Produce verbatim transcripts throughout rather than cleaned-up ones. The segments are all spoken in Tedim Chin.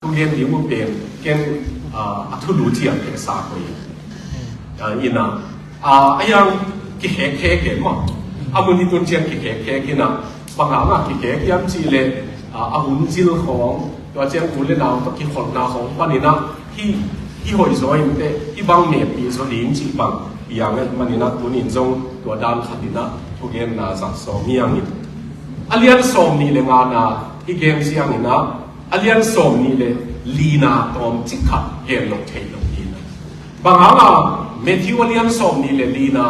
Thugen ding uh pen ken, ah, a thulu ciang ken sa koi, ah, ina, ah, a yang kikhek khek ken maw. A mun i tun ciang kikhek khek ina, bang hanga kikhek hiam cih leh, ah, a hun zil khawng, tua ciang u le nau tawh kikholhna khawng panin ah hih, hih hoih zaw inteh, hih bang mepih zaw ding cih bang piang ahih manin ah tunin zong tua dan khatin ah thugenna zat sawm hi hang in. A lian sawm nih le ngana i gen ciangin ah, a lian sawm nih le lina tawmcik khat gen lo thei lo hi na. Bang hanga Matthew a lian sawm nih le lina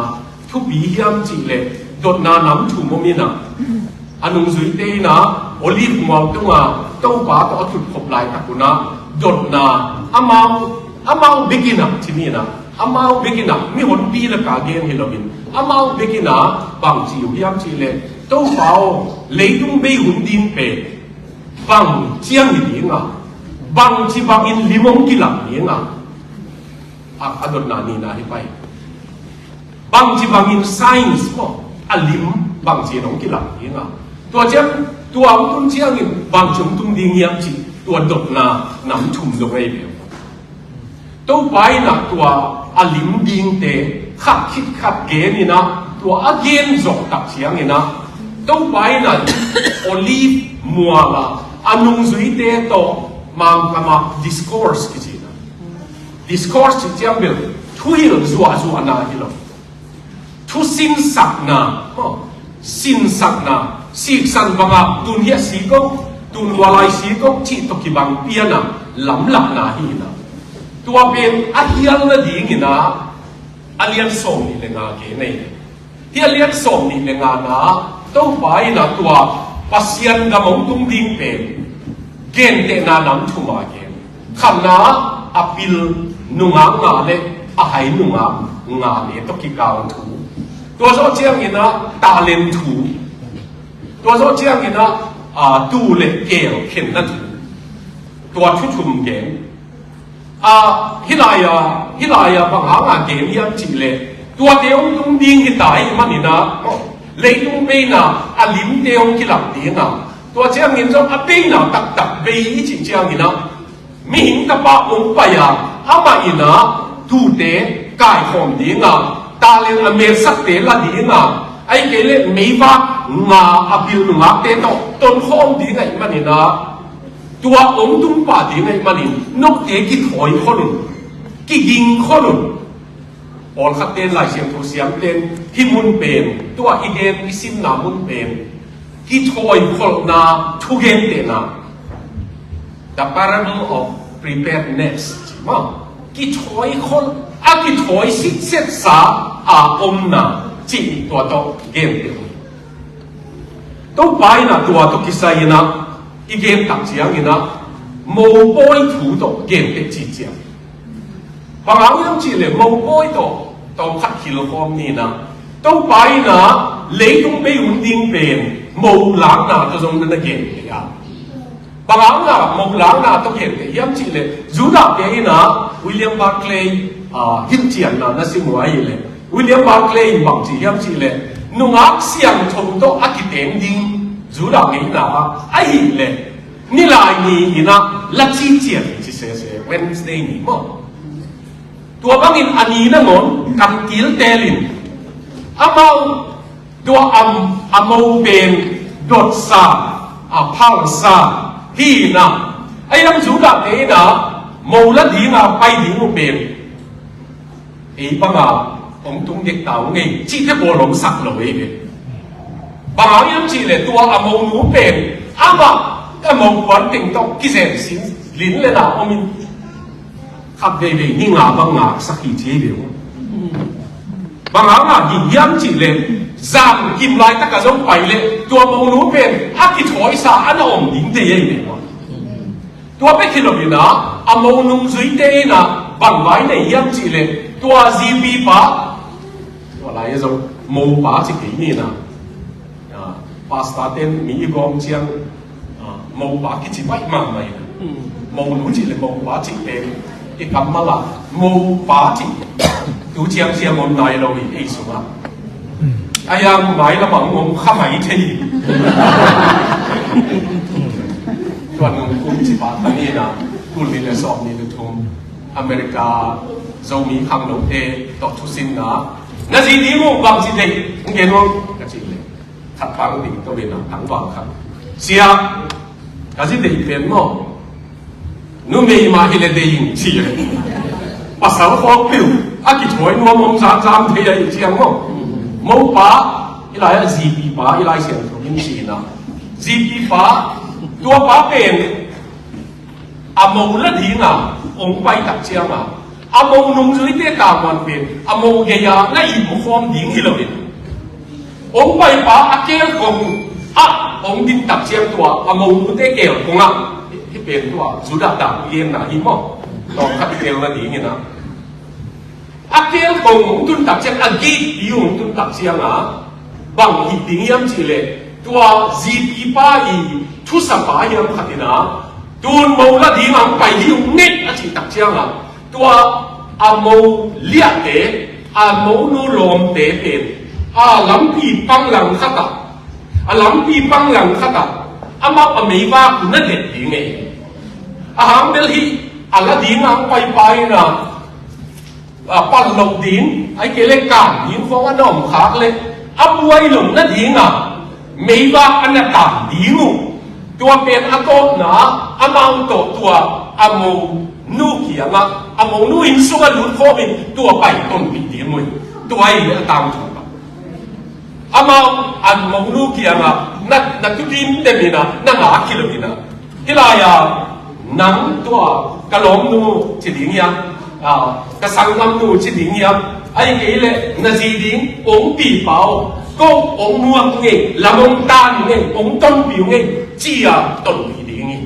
thupi hiam cih leh dotna nam thum om ina, a nungzuite ina Olive mual tunga Topa tawh a thutkhop laitak un ah dotna, amau, amau bek ina ci ni ina, amau bek ina, mihonpi laka gen hi loin, amau bek ina bang ci uh hiam cih leh, Topa aw, leitung bei hun ding pen bang ciang hi ding a, bangci bangin lim hong kilang ding a, a, a dotna nihna hi pai. Bangci bangin signs maw, a lim bangci in hong kilang ding a, tua ciang, tua hong tun ciangin bangci hong tung ding hiam cih, tua dotna nam thum zong ahi ve. Topa in ah tua a lim dingte khat khit khat gen in ah, tua a gen zawh tak ciangin ah, Topa in ah Olive mual ah a nungzuite tawh Mangkam ah discourse kici in ah. Discourse cih ciang bel thuhilh zuahzuahna hi lo. Thusinsakna, maw, sinsakna, siksan banga tun hiah si ko, tun hua lai si ko cih tawh kibang pian a lamlahna hi in ah, tua pen a hial nadingin ah a lian sawm nih le nga gen ahi. Hih a lian sawm nih le ngana Topa in ah tua Pasian gam hong tung ding pen gentehna nam thum a gen. Khatna, a pil nungak nga le a hai nungak nga le tawh kikal thu. Tua zawh ciangin ah talent thu. Tua zawh ciangin ah, a, tuu le keel khenna thu. Tua thu thum gen. A, hih lai-a, hih lai-a bang hanga gen hiam cih leh, tuate hong tung ding hi ta ahih manin ah, leitung beina a limte hong kilang ding a, tua ciangin zong a beina taktak bei i cih ciangin ah, mihing tapa hong pai a, amah in ah tuute kaikhawm ding a, talent a metsakte la ding a, ahih kei leh meivak nga a pil nungakte tawh tonkhawm ding ahih manin ah, tua hong tung pah ding ahih manin note kithawi khol un, kiging khol un. Pawlkhatte in, Lai Siangtho siamte in hih mun pen, tua i gen i simna mun pen, kithawi kholhna thugentehna, the parable of preparedness, ci maw, kithawi khol, a kithawi sitsetsa a omna cih tua tawh genteh uh. Topa in ah tua tawh kisai in ah i gen tak ciangin ah mopawi thu tawh genteh cih ciang. Bang hang hiam cih leh mopawi tawh tawmkhat hilhkhawm ni in ah, Topa in ah leitung bei hun ding pen mo lakna tawh zong na genteh a. Bang hanga mo lakna tawh genteh hiam cih leh, Judahte in ah William Barclay, ah, hilhcianna na sim uh ahih leh, William Barclay in bang ci hiam cih leh, nungak siangtho tawh a kiteng ding Judah ngeina ah ahih leh, nilai ni in ah la cician ci sese, Wednesday ni maw. Tua bangin a ni nangawn kan tiltel in, amau tua a, a mo pen dotsa, a phalsa hi in ah, a hiang Judahte in ah mo la dinga pai ding uh pen ei banga hong tung dek ta uh ngei cihte bawl omsak lo ei ve. Bang hang hiam cih leh tua a mo nu pen amah a mo kuan teng tawh kizen sin lin le na om in, khat veivei ni nga bang ngaksak hi ci hi ve uh. Bang hanga hi hiam cih leh, zan kim laitak a zong pai leh tua mo nu pen a kithawisa a na om ding thei hi ve uh. Tua bek hi lo in ah, a mo nungzuite in ah bang vai nei hiam cih leh, tua zipi pa, tua lai a zong mo pa ci kei ni in ah, ah, pastor ten mi i gawm ciang, ah, mo pa kici baih mahmah in ah. Mo nu cih leh mo pa cih pen i kammal ah mo pa cih tu ciang ciang om nai lo hi ei sungah. A hiang mai lamah om kha mai thei. Tua nung kum ci pa ta ni in ah, Tul nih le sawm nih le thum America Zomi khangnote tawh thusinna, na zi ding uh bang ci deih, hong gen nuam ka cih leh, khat pang ding to in a tangval khat, sia, ka zi deih pen maw, numei mah hi le deih ing ci. Pasal khawk piu a kithawi nuam om zan zan thei a ih ciang maw. Mopa, i lai a zipi pa, i lai siangtho in ci-in a, zipi pa, tua pa pen a mo la dinga hong pai tak cianga, a mo nungzuite tangman pen a mo gei-a na ih khawm ding hi loin, hong paipa a keel kong ah hong din tak ciang tua a mo nute keel kongah, hih pen tua Judah dan genna hi maw. Tawm khat i keel nadingin a, a keel kong hong tun tak ciang, a gik i hong tun tak cianga, bang hih ding hiam cih leh, tua zipi pa i thusapa hiam khat in a, tun mo la ding hong pai hi ung nei a cih tak cianga, tua a mo liahte, a mo nu lawmte pen a lampi pang langkhatah, a lampi pang langkhatah amau a meivak na det ding ei. A hang bel hih a la ding hong paipa in a, a pal loh ding, ahih kei leh kam ding khawng a na om khak leh, a buai loh nadinga meivak a na tam ding uh. Tua pen a tawpna, amau tawh tua a mo nu kiangah, a mo nu inn sungah lut khawmin tua pai tonpih ding uh hi. Tua hi a tangthu. Amau a mo nu kiangah na, na tudim demin a, na ngak hi loin a, hih lai-a nang tua ka lawmnu ci ding hiam, a, ka sanggamnu ci ding hiam, ahih kei leh na zi ding hong pipa aw, ko hong nuak ung ei, lam hong tan ung ei, hong tonpih ung ei, ci-a tonpih ding hi.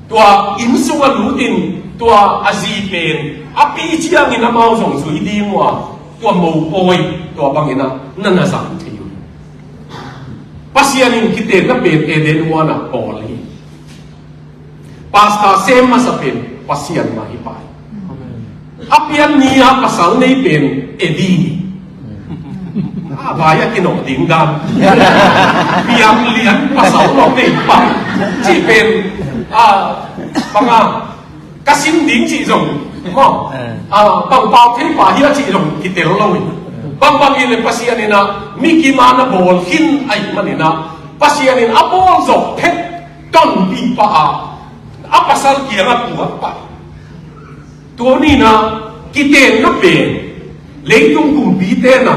Tua inn sungah lutin tua a zi pen a pi ciangin amau zong zui ding uh a, tua mopawi tua bangin a na na zang thei uh. Pasian in kitenna pen Eden huanah bawl hi. Pastor sem masa pen Pasian mah hi pai. A pian ni-a pasal nei pen Evi hi. A vai a kinawh ding dan. Piang lian pasal lo nei pa cih pen, a, bang a, ka sin ding cih zong maw, a, bang pau thei pa hi a cih zong kitel lo hi. Bangbang hi leh Pasian in a mi kim a na bawl khin ahih manin a, Pasian in a bawl zawh phet tonpih pah a, a pasal kiangah puak pah. Tua ni-in a, kitenna pen leitung kumpite in a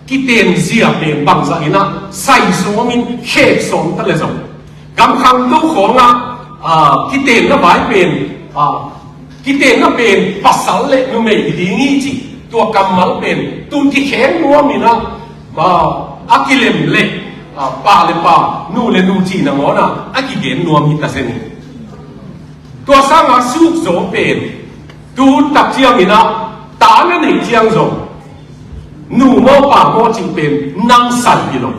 kiten zia pen bangzah in a sai sawmin khek sawm ta leh zong, gam khangto khawngah, a, kitenna vai pen, a, kitenna pen pasal le numei hi ding hi cih tua kammal pen tun kikheng nuamin a, a, a kilem leh, a, pa le pa, nu le nu cih nangawnah a kigen nuam hi ta zen hi. Tua sangah sukzaw pen, tu tak ciangin a, ta na neih ciang zong, nu maw pa maw cih pen nang sai hi lo.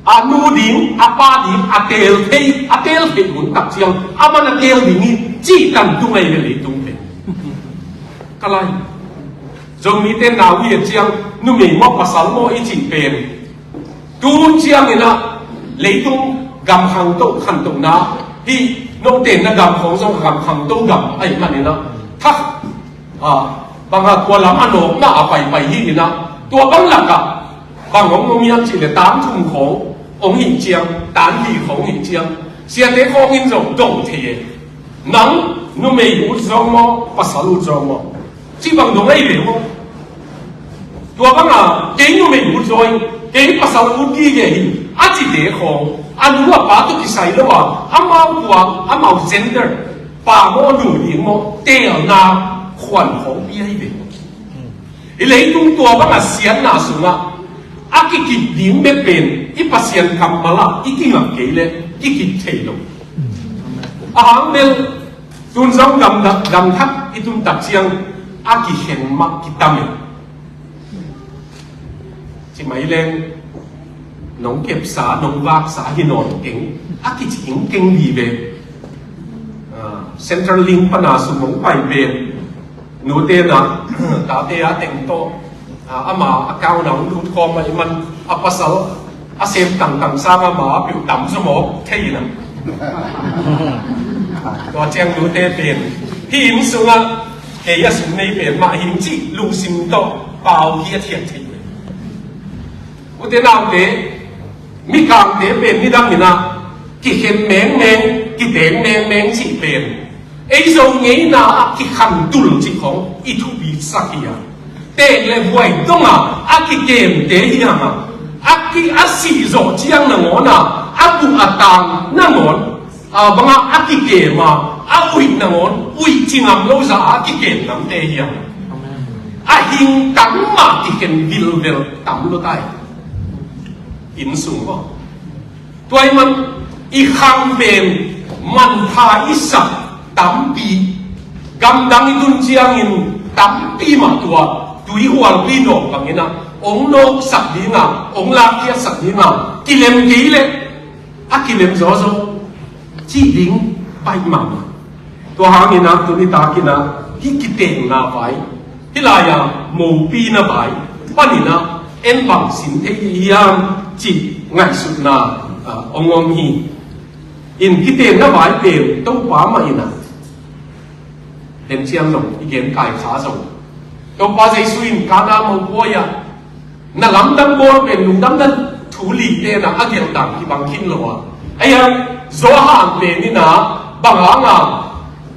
A nu ding, a pa ding, a teel thei, a teel thei hun tak ciang, a man a teel ding hi, cih tan tung ahi ve leitung pen. Ka lai. Zomite nau hi a ciang, numei maw pasal maw i cih pen, tun ciangin a, leitung gam khangto khantohna hi, note na gam khawng zong gam khangto gam ahih manin a, thak, a, bang a tua lam a nawkna a paipai hi in a, tua bang lakah bang hong om hiam cih leh tan thum khawng hong hih ciang, tan li khawng hong hih ciang, siate khawng in zong dong thei e. Nang numei ut zaw maw, pasal ut zaw maw? Cih bang dong ahi ve maw? Tua banga kei numei ut zaw ing, kei pasal ut gige hi, a cite khawng, a nu a pa tawh kisai lo a, amau tua, amau gender, pa maw nu ding maw, teelna khuan khawng pi ahi ve. I leitung tua banga siatna sungah a kikip ding bek pen i Pasian kammal ah i kingak kei leh kikip thei lo. A hang bel, tun zong gam, gam thak i tun tak ciang a kikhen mah kitam e. Ci mai leng, nong kepsa, nong vaksa hi nawn keng, a kici ing keng hi ve. Ah, Central Link pana sum hong pai pen, nute na, tate a teng tawh, ah, ama account a hong lut khawm ahih man, a pasal a sem tangtang sang ama a piu tam zaw mawk thei in a. Tua ciang nute pen hih inn sungah kei a sum nei pen mah hi ing cih lungsim tawh pau hiathiat thei. Ute naute, Mikangte pen nidang in ah kikhen mengmeng, kiteng mengmeng cih pen ei Zo ngeina ah kikhan tul cih khong i thupi sak hi a. Teek le vuai dong a a kikemte hi hang a, a ki a sih zawh ciang nangawn a, a buh a tang nangawn a, bang a a kikem a, a uih nangawn uih ci ngam lo za a kikem namte hi hang a. A hing tang mah kikhen vilvel tam lo tai. Inn sung maw? Tua ahih man i khang pen manpha i sak tampi, gamdang i tun ciangin tampi mah tua tui hualpi nawk bangin ah hong nawksak ding a, hong lakkhiatsak ding a, kilem kei leh a kilem zawzaw cih ding baih mahmah. Tua hangin ah tuni takin ah hih kitenna vai, hih lai-a mopina vai panin ah en bang sin thei hiam cih ngaihsutna, ah, hong om hi. In kitenna vai pen Topa mah in ah, den ciang zong i gen kai kha zong, Topa Jesu in Kana mopawi ah na lamdang bawl pen lungdamna thu lite na a gelh dan kibang khin lo a. Ahi hang Johan pen in ah bang hang a,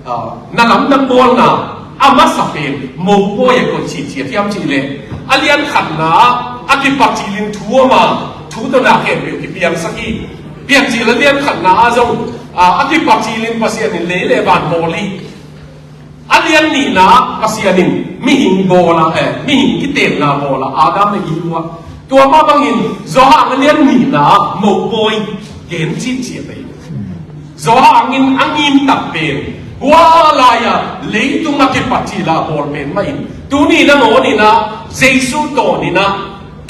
ah, na lamdang bawlna a masa pen mopawi a koih cihcia hiam cih leh, a lian khatna ah a kipacilin thu om a, thu tawh na khempeuh kipiangsak hi. Piancil a lian khatna ah zong, ah, a kipacilin Pasian in lei le van bawl hi. A lian nihna ah Pasian in mihing bawl a, eh, mihing kitenna bawl a, Adam le Eve uh a. Tua mah bangin Johan a lian nihna ah mopawi gen cihcia hi. Johan in a ngim tak pen hua lai-a leitung a kipat cil a bawl pen mah in, tuni nangawn in ah Jesu tawn in ah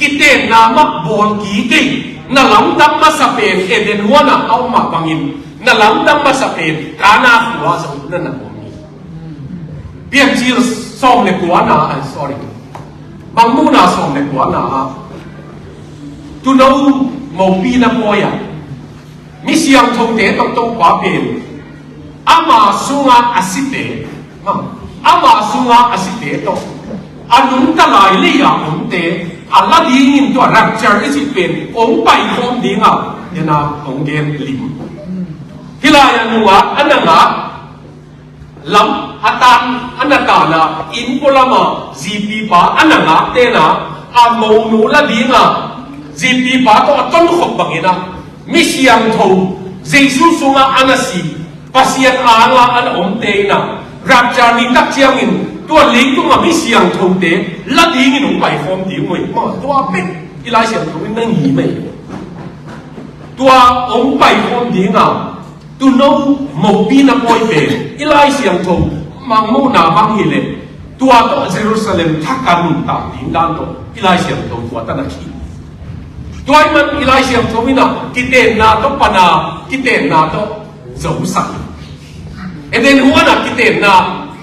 kitenna mah bawl kik ei. Na lamdang masa pen Eden huan ah a om mah bangin na lamdang masa pen Kana khua zong na na om hi. Piancil sawm le kuana, ah, sorry, Mangmuhna sawm le kuana ah, Tuuno mopina pawi ah mi siangthote tawh Topa pen ama sunga a site, ama sunga a site tawh a nungta lai lei-a omte a la dingin tua rapture i cih pen hong paikhawm ding a, tua na hong gen lim. Hih lai-a nungak a na ngak, lam a tan a na tan a, inn pualama zipipa a na ngakte na a monu la ding a, zipipa tawh a tonkhop bangin ah mi siangtho Jesu sungah a na si, Pasian anga a na omte in ah rapture ni tak ciangin tua leitung a mi siangthote la dingin hong paikhawm ding uh hi. Maw, tua pen i Lai Siangtho in na ngim hi. Tua hong paikhawm ding a, Tuuno mopina pawi pen i Lai Siangtho Mangmuhna bang hi leh tua tawh Jerusalem thak a nuntak ding dan tawh i Lai Siangtho tua tan a khin. Tua ahih man i Lai Siangtho in ah kitenna tawh pan a, kitenna tawh zosak hi. Eden huan ah kitenna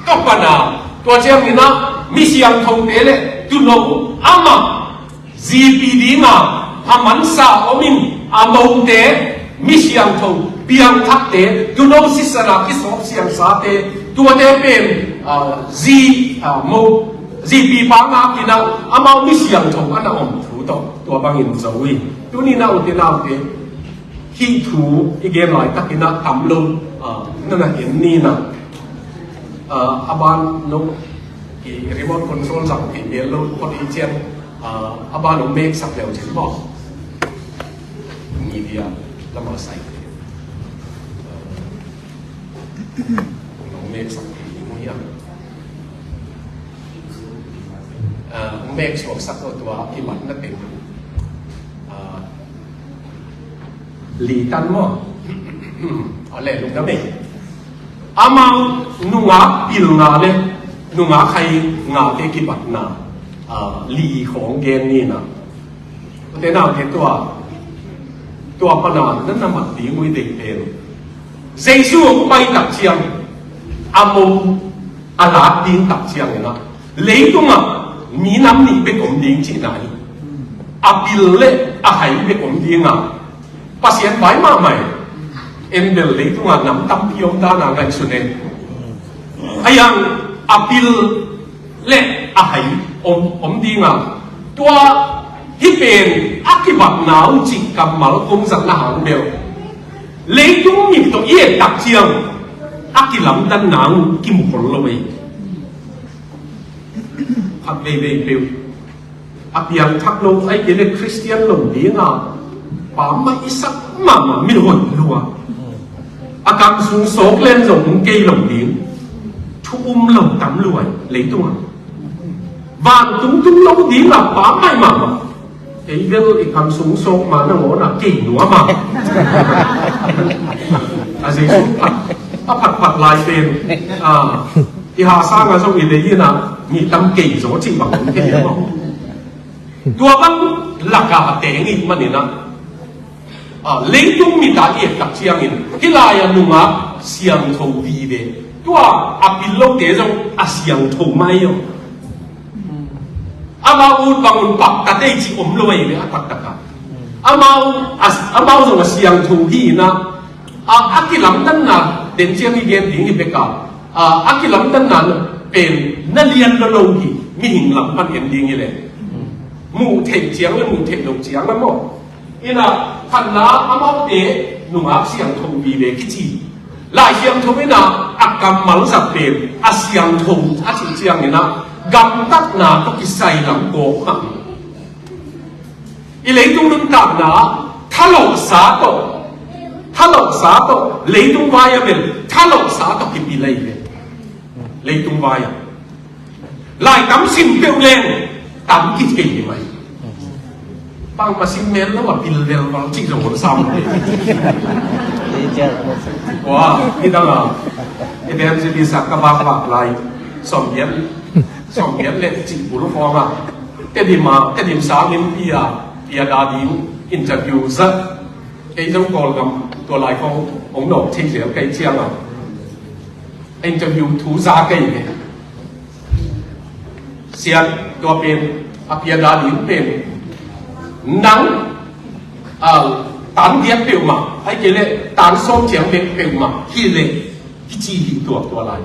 tawh pan a, tua ciangin ah mi siangthote le Tuuno amah zipi ding a, a mansa om in, a mote, mi siangtho, piangthakte, Tuuno sisan a kisawp siangsate, tuate pen, ah, zi, ah, mo, zipipa ngak in ah amau mi siangtho a na om thu tawh tua bangin zo hi. Tuni na ute naute, hih thu i gen laitakin ah tam lo, ah, na na en ni na. Ah, a ban no, i remote control zang thei mel lo, phot i cian, ah, a ban hong meksak leu cin maw. Media lama sai. Ah, hong meksak thei ding uh hiam? Ah, hong meksuaksak lo tua i matna teng. Ah, Li tan maw? A le lungdam e. Amau nungak pil nga le nungak hai ngate kipatna, ah, li khawng gen ni na. Ute naute, tua, tua pana na na mat ding uh i deih pen, Jesu hong pai tak ciang a mo a lak ding tak ciangin ah leitungah mi nam nih bek om ding cihna hi. A pil le a hai bek om ding a, Pasian vai mahmah hi. En bel leitungah nam tampi om dan a ngaihsun e. A yang a pil le a hai om, om ding a, tua hih pen a kibakna uh cih kammal kong zatna hang bel leitung mit tawh i et tak ciang a kilamdanna uh kimu khol lo ei. Khat veivei peuh a piangthak lo, ahih kei leh Khristian lo ding a pammaih i sak mahmah mi hoih lua, a kam sung sawk len zong hong kei lo ding, thu um lo tam lua ei leitungah. Vantung tung lo ding a pammaih mahmah. Kei bel i kam sung sawk ma nangawn a kei nuam a. A Jesu phat, a phatphat lai pen, a, i ha sangah zong i lei in a mi tam kei zaw cih bang om thei a maw. Tua bang lak a teng i hih manin a, a, leitung mit a i et tak ciangin hih lai a nungak siangtho vive, tua a pil lote zong a siangtho mai aw. Amau ut bang un pakta tei cih om lo ei ve, a taktak a. Amau, a, amau zong a siangtho hi in a, a, a kilamdanna den ciang i gen ding hi bek a, a, a kilamdanna pen na lian lo lo hi, mihing lam pan en ding hi leh. Muh theih ciang le muh theih lo ciang le maw. Ina khatna amaute nungak siangtho vive kici. Lai Siangtho ina a kammal zat pen a siangtho a cih ciangin a gamtatna tawh kisai lam gawp mah. I leitung nuntakna thalawhsa tawh, thalawhsa tawh, leitung vai a bel thalawhsa tawh kipilai ve. Leitung vai a lai tam sim peuh leng tam kithei hi mai. Pangpa sim mel lo a pil velval cih zong hong sam. Tua, hih dang a evangelist a ka vakvak lai, sawmgiat, sawmgiat le cih bul khawng a, Tedim a, Tedim sangin Pi a, Pi a da ding interview zat. Kei zong Kawlgam tua lai khawng hong nawk thei zel kei ciang a, interview thu za kei ve. Sian, tua pen a Pi a da ding pen nang, a, tan giat peuhmah, ahih kei leh tan sawm ciang bek peuhmah hi leh kici hi tua, tua lai.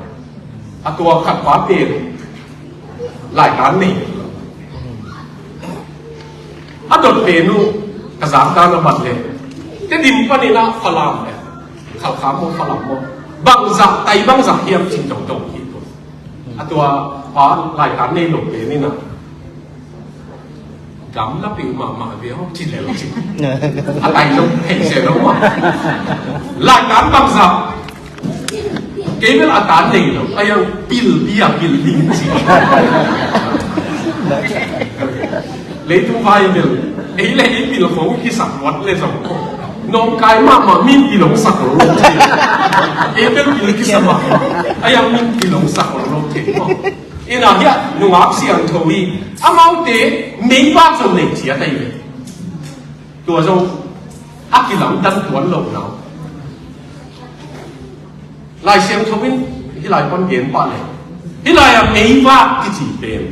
A tua khat pa pen lai tan nei. A dot pen uh ka zak dan a bat leh Tedim panin a Falam le Khalkham maw, Falam maw, bangzah, tai bangzah hiam cih dongdong hi tua. A tua pa lai tan nei lo pen in a gamla peuh mahmah ve aw, ci lel ci. A tai lo, hei se lo mah. Lai tan bangzah. Kei bel a tan nei lo, a yang pil, pi a pil ding ci. Leitung vai bel ei le ei pil khong kisak wat le zong, nawngkai mahmah min pil hong sak lo lo ci. Kei bel pil kisak mah, a yang min pil hong sak lo lo ci. Ina hiah nungak siangtho hi. Amaute meivak zong nei ciat ahi ve. Tua zong a kilamdan tuan lo na. Lai Siangtho in hih lai pan gen pah le, hih lai a meivak kici pen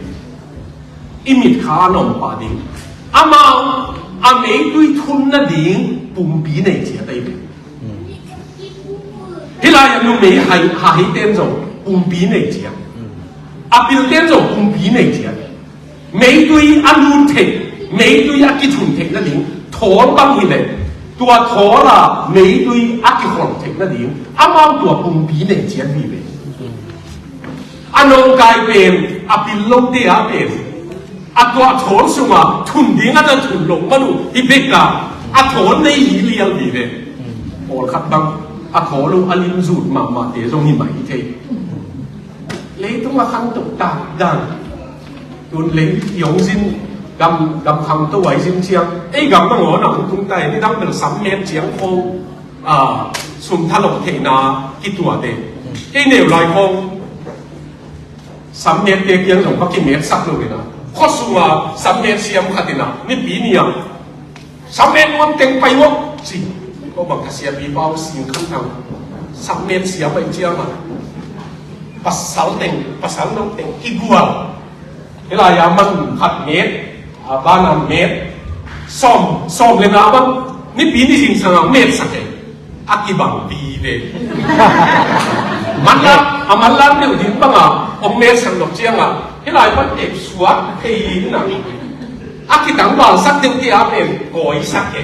i mitkha a nawm pah ding. Amau a meitui thun nading pumpi nei ciat ahi ve. Hih lai a numei hai, ha hei ten zong pumpi nei ciat. A pil ten zong pumpi nei ciat. Meitui a lut theih, meitui a kithun theih nading thawl bang hi leh, tua thawl a meitui a kikhol theih nading amau tua pumpi nei ciat vive. A nawngkai pen, a pil lote a pen, a tua thawl sungah thun ding a na thun lo man uh hi bek a, a thawl nei hi lial vive. Pawlkhat bang a thawl uh a limzut mahmahte zong hi mah hi thei. Leitung a khangto tak dan. Tun lei i hong zin, gam, gam khangto a i zin ciang, ei gam nangawn a hong tung ta hi, nidang bel sam met ciang kho, a, sum thalawh theihna kituate. Kei neu lai khawng sam mette kiang zong va kimetsak lo hi na. Khuasunga sam met siam khat hi na, Nipi ni-a sam met nuam teng pai uh ci. Ko bang ka siapi pau sing khan thang. Sam met siam pai ciang a, pasal teng, pasal no teng kigual. Hih lai-a man khat met, a, ban a met sawm, sawm le nga bang Nipi ni zingsang a metsak e. a kibang vive. Manlang, a manlang deuh ding banga hong metsak nop cianga hih lai pan tep suak thei in a, a kitangvalsak deuh te a pen kawisak e.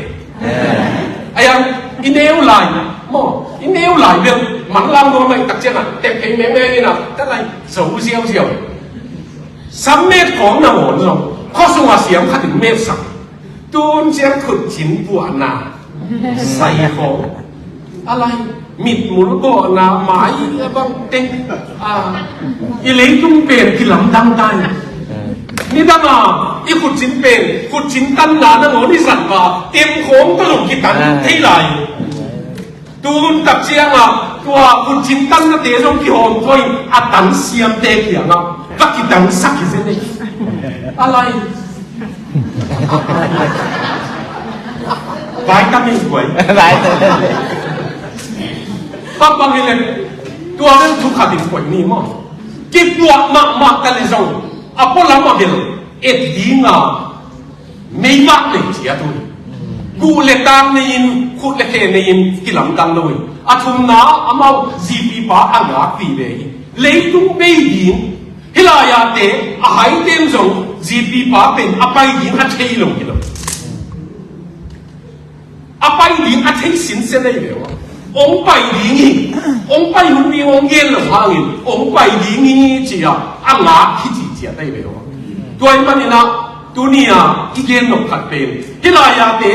Ahi hang i neu lai maw, i neu lai bel manlang nuam lai tak cianga tep thei mengmeng in a, ta lai zo ziauziau. Sam met khawng nangawn zong khuasung a siam khat in metsak. Tun ciang khutcin puahna sai khawng, a lai mitmul gawhna mai a bang teng, a, i leitung pen kilamdang tai. Nidanga i khutcin pen khutcin tanna nangawn i zat va tem khawng tawh zong kitan thei lai. Tun tak cianga tua khutcin tannate zong kihawm thoi a tan siamte kiangah va kitangsak hi zen ei. A lai. Vitamin guai. Bang bang hi le tua bel thu khat in koih ni maw. Kipuah mahmah ta le zong a pualam a bel et dinga meivak nei ciat uh hi. Guh le tak nei-in khut le khe nei-in kilamdang lo hi. A thumna amau zipipa a ngak vive hi. Leitung bei ding hih lai-ate a haiten zong zipipa pen a pai ding a thei lo hi lo. A pai ding a thei sinsen ahi ve ua. Hong pai ding hi. Hong pai hun ding hong gen lo hangin hong pai ding hi ci-a a ngak hi ci ciat ahi ve ua. Tua ahih maninah tuni-a i gen nop khat pen hih lai-ate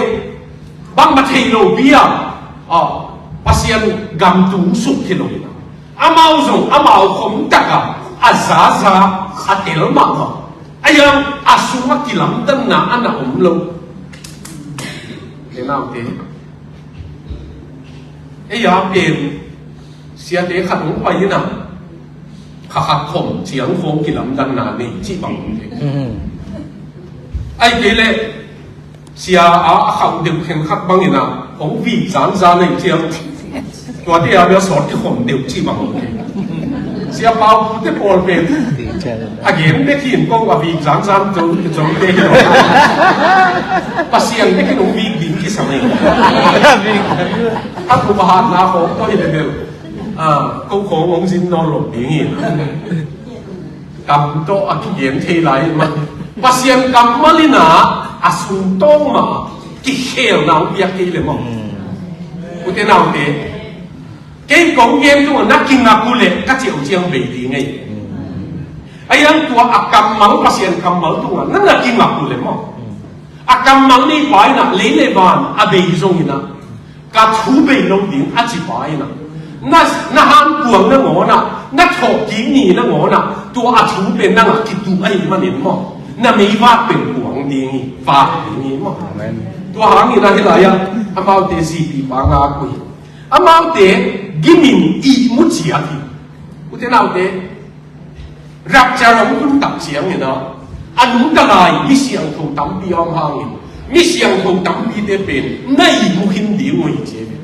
bangmah thei lo pi-a, a, Pasian gam tung suk hi lo hi. Amau zong amau khom taka a zaza a tel mahmah. A yang a sungah kilamdanna a na om lo. Te naute, ei a pen siate khat hong pai inah kha khat khom ciang khawng kilamdanna nei cih bang om thei. Ai kei leh sia a, a khauh deuh khenkhat bangin a hong vik zanzan nei ciang tuate a bia sawt kikhom deuh cih bang om thei. Sia Paupute pawl pen a gen bek hi in ko a vik zanzan zo, zote hi lo. Pasian bek in hong vik ding kisam hi. A kum a hatna khawng tawh hi le bel, a, ko khawng hong zin nawn lo ding hi. Kam tawh a kigen thei lai mah. Pasian kammal in a, a sungtawng mah kikhelna hong piak kei le maw. Ute naute, kei kong gen tungah na kingak uh leh ka ciah uh ciang bei ding ei. A yang tua a kammal, Pasian kammal tungah na na kingak uh leh maw, a kammal neipa inah lei le van a bei zong inah ka thu bei lo ding a cipa inah, na, na hankuang nangawnah, na thawhkik ni nangawnah tua a thu pen nangah kituh ahih manin maw, na meivak pen kuang ding hi, vak ding hi maw. Amen. Tua hangin a hih lai-ah amaute zipipa ngak uh hi. Amaute gimin ihmu ciat hi. Ute naute, rapture hong tun tak ciangin a, a nungta lai mi siangtho tampi a om hangin mi siangtho tampite pen na ihmu khin ding uh hi ci hi.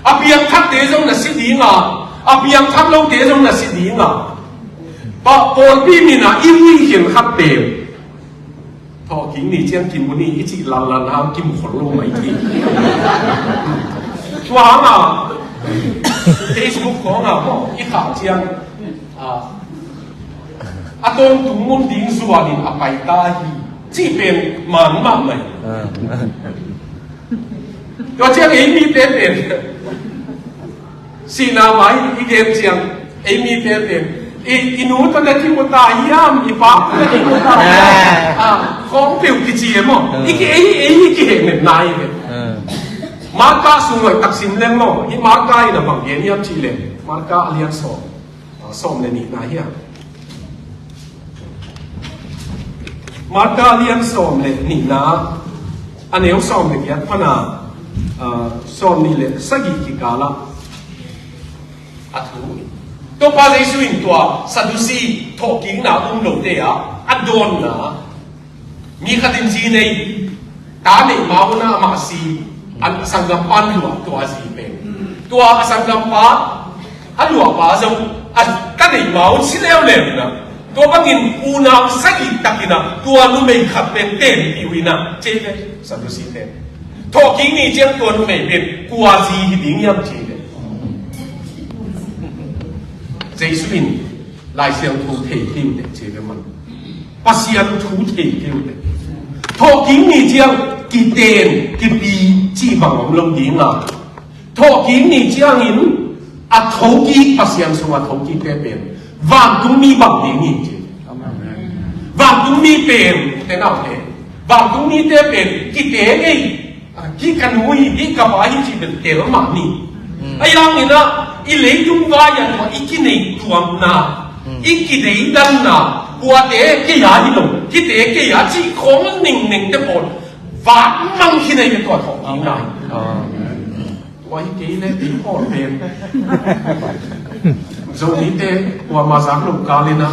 A piangthatte zong na si dinga, a piangthak lote zong na si dinga, pa, pawlpi mina i ui khenkhat pen thawhkik ni ciang kimu ni i cih lanlan hang kimu khol lo mai thei. Tua hanga Facebook khawngah maw i khah ciang, a, a tawntung mun ding zuanin a pai ta hi cih pen man mahmah hi. Tua ciang ei mite pen sihna mai i gen ciang, ei mite pen i, i nu tawh na kimu ta hiam, i pa tawh na kimu ta hiam, a, khawng peuh kici e maw. I ki, ei, ei i kihehnem nai ve. Marka sung loi tak sim leng maw, i Marka in a bang gen hiam cih leng, Marka a lian sawm, a, sawm le nihna hiam. Marka lian sawm le nihna, a neu sawm le giat pana, a, sawm nih le sagih kikalah a thu. Topa Jesu in tua Sadusi thawhkikna um lote ah a dawnna, mi khat in zi nei, ta neih ma un ah amah si, a sanggampa an luah tua a zi pen. Tua a sanggampa a luahpa zong a ta neih ma un si leuleu in ah, tua bangin unau sagih takin ah tua numei khat pen tenpih uh in ah, ci hi ve, Sadusi pen. Thawhkik ni ciang tua numei pen kua zi hi ding hiam ci le, Jesu in Lai Siangtho thei kei uh teh ci le man, Pasian thu thei kei uh teh. Thawhkik ni ciang kiten kipi cih bang om lo ding a, thawhkik ni ciangin a thokik, Pasian sungah thokikte pen vantungmi bang ding hi ci. Vantungmi pen, te naute, vantungmite pen kite ngei, hih ka nu hi, hih ka pa hi cih bel tel mah ni. Ahi hangin ah i leitung vai-ah tua i kinei tuamna, i kideidanna, kuate kei a hi lo, hihte kei a cih khawng ningnengte pawl vat mang khin ei ve, tua thawhkikna hi. Tua hi kei leh ei pawl pen Zomite kuamah zak lo kal in ah,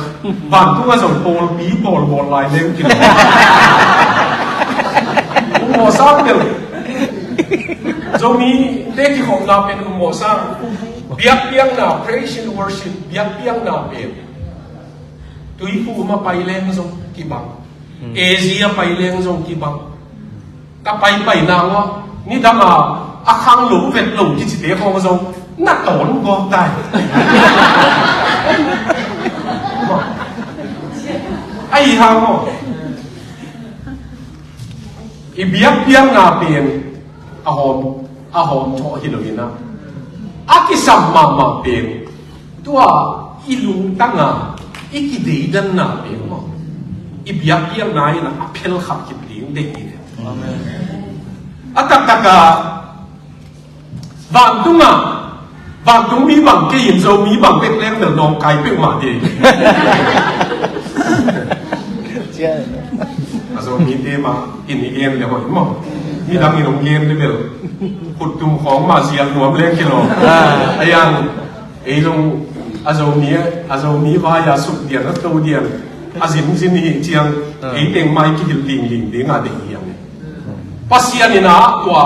vantung a zong pawlpi pawl bawl lai leng kilawm. Mawh sang bel Zomite kikhopna pen mawh sang. Biakpiakna, praise and worship, biakpiakna pen Tuiphum a pai leng zong kibang, Asia pai leng zong kibang. Ka paipai nang aw, nidang a a khang lo vet lo kicite khawng zong na tawn gawp tai. Ahi hang aw, i biakpiakna pen a hawm, a hawm thawh hi lo in ah, a kisam mahmah pen tua i lungtang a i kideidanna pen maw, i biakpiakna in ah a phelkhat kip ding deih hi. A taktak a vantung a, vantungmi bang kei in Zomi bang bek leng bel nawngkai peuhmah ding. A Zomite mah in i gen le hoih maw? Midang in hong gen le bel khuttum khawng mah zial nuam leng kilawm. Ahi hang ei zong a Zomi, a Zomi vai-a suk dian, a to dian, a zinzin i hih ciang ei teng mah i kihilh lingling ding a deih hi hang. Pasian in ah tua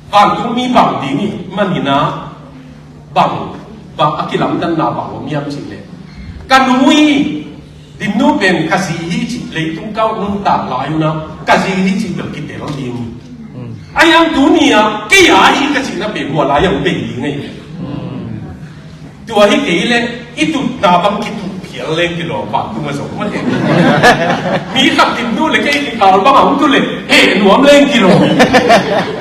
vantungmi bang ding i hih manin ah bang, bang a kilamdanna bang om hiam cih leh, ka nu hi, Dimnu pen ka zi hi cih, leitung ka nuntak lai un ah ka zi hi cih bel kitel ding hi. Ahi hang tuni-ah kei a hi ka cihna pen hua lai-ah hong bei ding ahi. Tua hi kei leh i tutna bang kituh phial leng kilawm, vantung a zong mah hi. Mi khat Dimnu le kei kikal bang a hong tu leh heh nuam leng kilawm.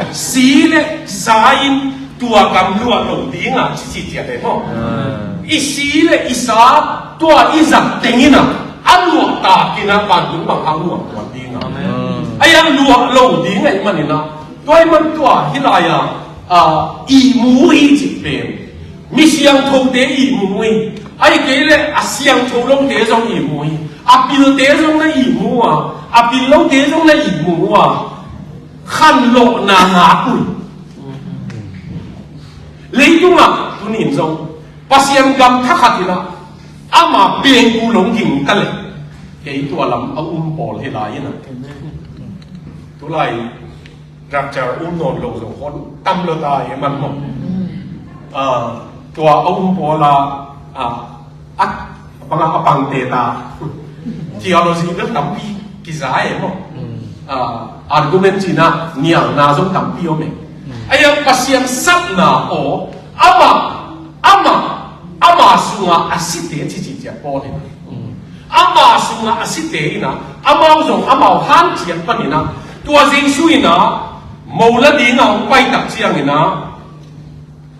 Si le sa in tua kam luah lo ding a ci ci ciat e maw? I si le i sa tua i zat teng in ah a luah tak in ah vantung bang hang luah tuan ding a. Ahi hang luah lo ding ahih manin ah, tua ahih man tua hih lai-a, ah, ihmu hi cih pen mi siangthote ihmu hi. Ahih kei leh a siangtho lote zong ihmu hi. A pilte zong na ihmu a, a pil lote zong na ihmu a, khanlawhna ngak uh hi. Leitungah tuni in zong Pasian gam thakhat in ah ama pengkul hong ging ta leh, kei tua lam a um pawl hi lai in ah, tulai rapture um nawn lo zong hon tam lo ta e man maw. Ah, tua a um pawl a, ah, a, a pang a, a pangte ta. Theology bel tampi kiza e maw. Ah, argument cihna nialna zong tampi om e. Ahi hang Pasian sapna aw, amah, amah, ama sungah a site ci ci ciat Paul in ah, ama sungah a site in ah, amau zong amau hanciat panin ah, tua Jesu in ah mo la ding a hong pai tak ciangin ah,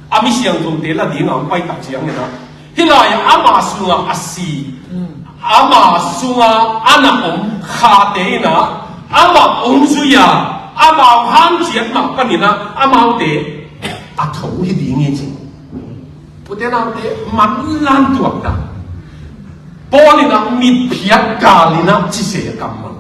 a mi siangthote la ding a hong pai tak ciangin ah, hih lai-ah ama sungah a si, ama sungah a na om khate in ah, amah hong zui a, amau hanciat mah panin ah amaute a tho hi ding hi ci. Ute naute, manlan tuak ta. Paul in ah mitphiat kal in ah ci se a kammal.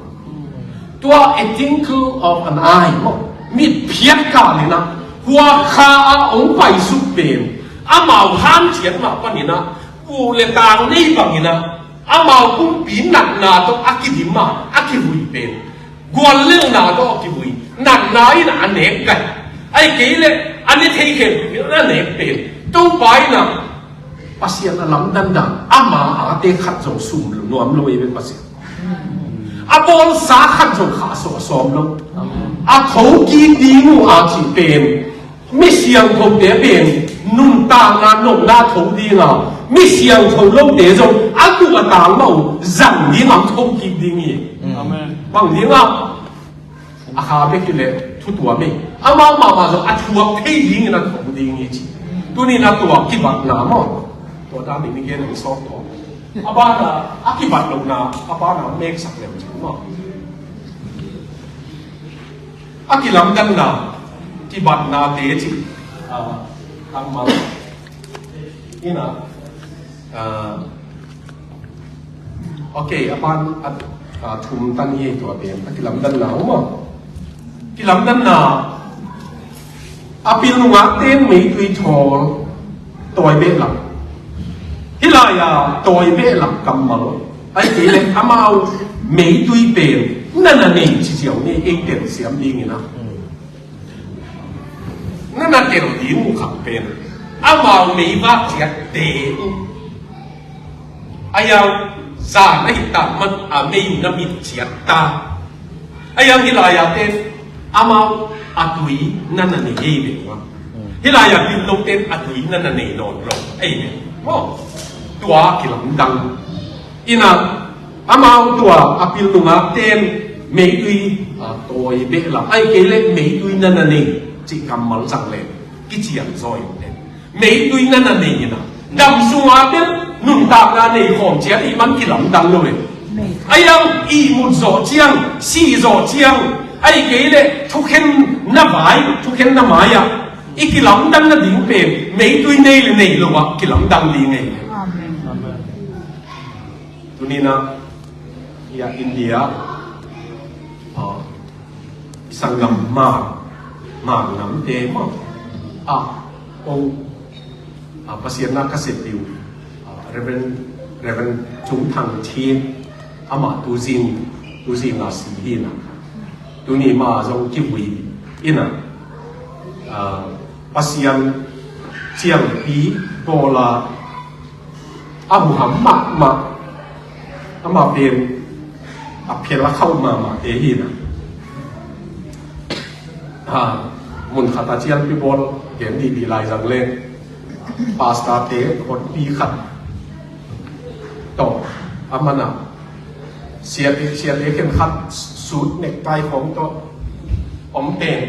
Tua a twinkle of an eye maw, mitphiat kal in ah hua kha a hong paisuk pen, amau hanciat mah panin ah, u le tang nei bangin ah, amau pumpi natna tawh a kidim a, a kivui pen, guallelhna tawh a kivui, natna in ah a nek kai, ahih kei leh a ne thei khempeuh in a nek pen, Topa in ah Pasian a lamdandan, ama ate khat zong sum lo, nuam lo ei ve Pasian. A bawlsa khat zong khahsuah a sawm lo. A thokik ding uh a cih pen, mi siangthote pen nuntakna nopna tho ding a, mi siangtho lote zong a guh a tang mah uh zang ding a thokik ding hi. Amen. Bang ding a, a kha bek hi leh thu tuam hi. Amau mahmah zong a thuak thei dingin a tho ding hi ci. Tuni-in a tua kibatna maw, tua dan in i gen a i sawk tawh. A bana a kibat lohna, a bana meksak lem ci maw. A kilamdanna, kibatnate ci, ah, kammal. Ina, ah, ok, a ban, a, a thum tan hi tua pen, a kilamdanna, um maw. Kilamdanna, a pil nungak ten meitui thawl, tawi behlap. Hih lai-a tawi behlap kammal, ahih kei leh amau meitui pen na na nei ci ziau ni, ei telsiam dingin a. Na na tel ding uh khat pen amau meivak ciatte uh. A yang zan ahih tak man a mei uh na mit ciat ta. A yang hih lai-a ten amau a tui na na nei ei ve ua. Hih lai-a pil lo ten a tui na na nei nawn lo ei ve. Maw, tua kilamdang. Ina, amau tua a pil nungak ten meitui, a, tawi behlap, ahih kei leh meitui na na nei cih kammal zang leh kician zaw in. Meitui na na nei ina, dam sunga bel nuntakna nei khawm ciat i man kilamdang lo e. A yang ihmut zawh ciang, si zawh ciang, ahih kei leh thukhen na vai, thukhen na mai-ah i kilamdang nading pen meitui nei le nei lo ah kilamdang ding e. Amen. Tuni-in a, ia India, ah, i sanggam Hmar, Hmar namte maw. Ah, kong, ah, Pasian na ka sep ding uh, ah, Reverend, Reverend Cung Thang Thien, amah tuzing, tuzing a si hi ina. Tuni mah zong kivui ina, ah, Pasian ciangpi bawl a, a huham mahmah, amah pen a phial a khauh mahmahte hi ina. Ha, mun khat a ciangpi bawl gen dih dih lai zang leng, pastorte honpi khat tawh a man a, siate, siate khen khat suit necktie khawng tawh om pen,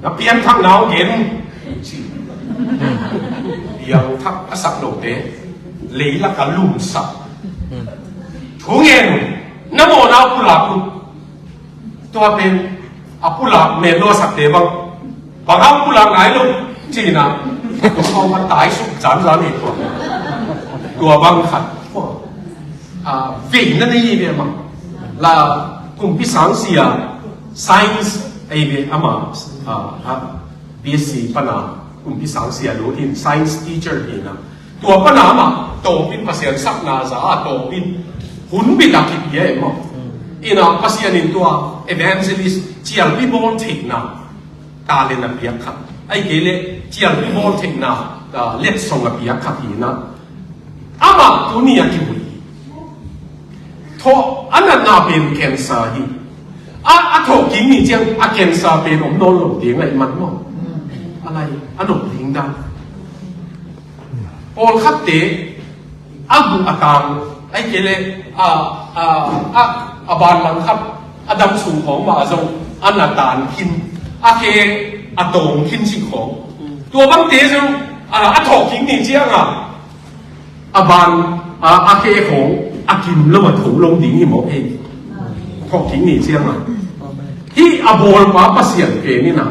na pianthakna hong gen ci. Piangthak a sak lote leilak a lumsak. Thu ngen, na mawhna pulak uh. Tua pen a pulak men lo a sakte bang, bang hang pulak nai lo ci ina. Tua bang tai suk zanzan hi tua. Tua bang khat. A, veina nei ve mah. La kumpi sangsia, science ei ve ama, a, a, B S C pana kumpi sangsia lut in, science teacher hi ina. Tua pana ama tawpin Pasian sakna za a tawpin hun bit a kipia e maw. Ina Pasian in tua evangelist cialpi bawl theihna talent a piak khat, ahih kei leh cialpi bawl theihna, ah, letsong a piak khat hi ina. Amah tuni a kivui. Thawh a natna pen cancer hi. A, a thawhkik ni ciang a cancer pen om nawn lo ding ahih man maw. A lai, a nop ding dan. Pawlkhatte a guh a tang, ahih kei leh a, a, a, a banlang khat a dam sung khawng mah zong a na tan khin, a khe a tawng khin cih khawng. Tua bangte zong, a, a thawhkik ni ciang a, a ban, a, a khe khawng a kim lo a tho lo ding hi mawk hi. Thawhkik ni ciang a, hih a bawlpa Pasian pen ina,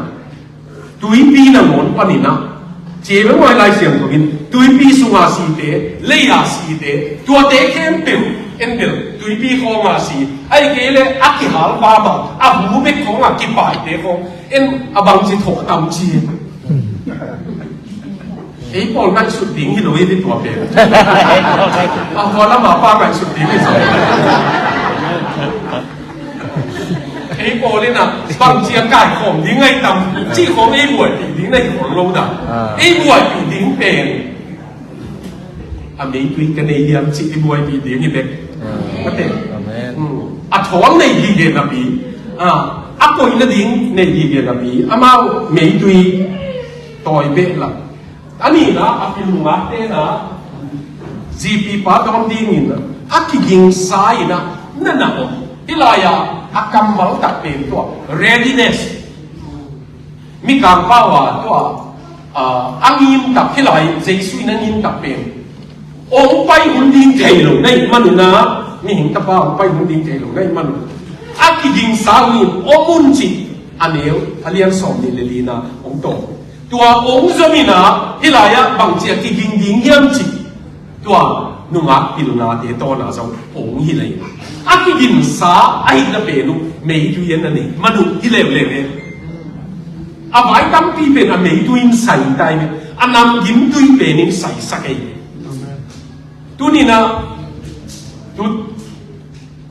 tuipi nangawn panin ah, cia bek mah Lai Siangtho in tuipi sunga site, lei-a site, tuate khempeuh en bel tuipi khawnga si, ahih kei leh a kihal pam a, a hu bek khawnga kipaite khawng en, a bangci thawh tam ci. Ei pawl ngaihsut ding hi lo hi tua pen. A hua lam a pa ngaihsut ding hi zo. Ei pawl in a bangci a kaikhawm ding ngai tam cih khawng ei buaipih ding na hi khol lo dah. Ah. Ei buaipih ding pen a meitui ka nei hiam cih i buaipih ding hi bek. Ah. Ka pen. Amen. Hmm. A thawl nei hi gen a pi. Ah. A koi nading nei gige napi, amau meitui tawi beh la. A nihna a pil nungak tena zipi pa dawm dingin a kigingsa in a na na om. Hih lai-ah a kammal tak pen tua readiness. Mikang pau a tua, ah, a ngim tak, hih lai Jesu in a ngim tak pen. Ong pai hun ding thei lo na hih manun a, mihing tapa ong pai hun ding thei lo na hih manun a kigingsa in ong un cih a neu a lian sawm nih le lina ong tawng. Tua ong zom in a hih lai-ah bangci a kiging ding hiam cih. Tua nungak pilnate tawna zong ong hi lei. A kigingsa ahihna pen uh meitui in a nei manun hi leuleu e. A vai tampi pen a meitui in sai tai ve. A namgimtui pen in saisak ei. Tuni-in a tu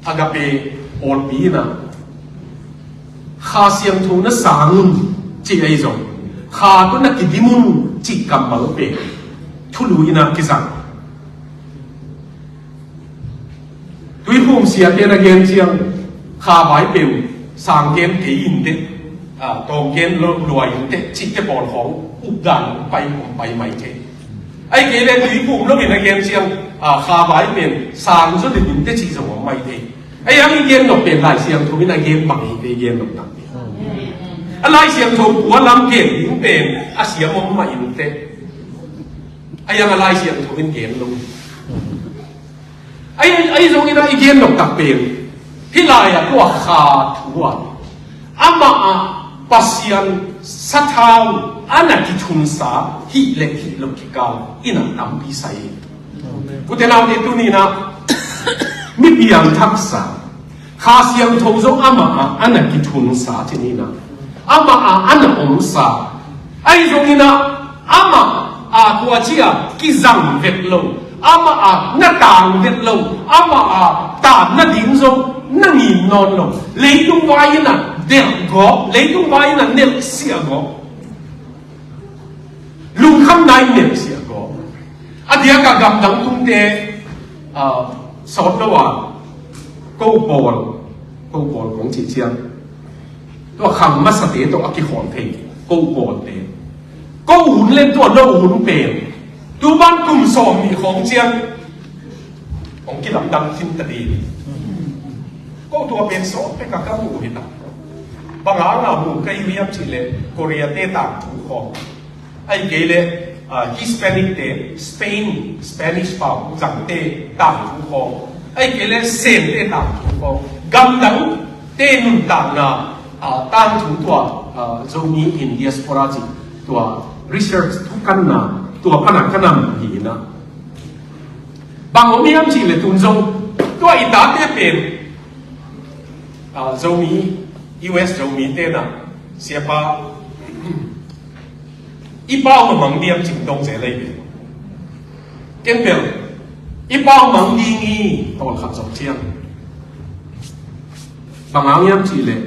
Agape pawlpi in a Kha Siangtho na sang un cih ahi zong, Kha tawh na kidim un cih kammal pen thulu in a kizang. Tuiphum siate na gen ciang, Kha vai pen sang gen kei in teh, ah, tawng gen lo luai in teh cihte pawl khawng updan pai, pai mai thei. Ahih kei leh tuiphum lo in a gen ciang, ah, Kha vai pen sang zaw ding in teh cih zong om mai thei. Ahi hang i gen nop pen Lai Siangtho in a gen bang hi teh i gen nop tak. A Lai Siangtho kua lam gen ding pen a siam om mah in teh. Ahi hang a Lai Siangtho in gen lo. Ahi, ahi zongin a i gen nop tak pen hih lai-ah tua Kha thu ah amah ah Pasian sathau a na kithunsa hih le hih lo kikal in a tampi sa hi. Ute naute, tuni-in a mi piangthaksa Kha Siangtho zong amah ah a na kithunsa cih ni-in a, amah ah a na omsa. Ahi zongin a amah ah tua ci-a kizang vet lo, amah ah na tang vet lo, amah ah tan nading zong na ngim nawn lo. Leitung vai in a delh gawp, leitung vai in a nelhsiah gawp, lungkhamna in nelhsiah gawp. A diak a gamdang tungte, ah, sawt lo a, ko pawl, ko pawl kong cih ciang, tua khang masate tawh a kikhawl thei ko pawlte. Ko hun le tua no hun pen tu ban kum sawm nih khawng ciang hong kilamdang khin ta ding. Ko tua pen sawt pek a ka mu hi ta. Bang hang a mu ka hi hiam cih leh Korea-te tangthu khawng, ahih kei leh, ah, Hispanic-te, Spain, Spanish pau zangte tangthu khawng, ahih kei leh Sente tangthu khawng, gamdangte nuntakna, ah, tangthu tua, ah, Zomi in Diaspora cih tua research thukanna tua pan a ka nam hi-in a, bang om hiam cih leh tun zong tua i tate pen, ah, Zomi, U S Zomi-te na, siapa, i pau mamang diam cing dong zel ei ve. Ken bel i pau mang ding hi, tawlkhat zong ciang. Bang hang hiam cih leh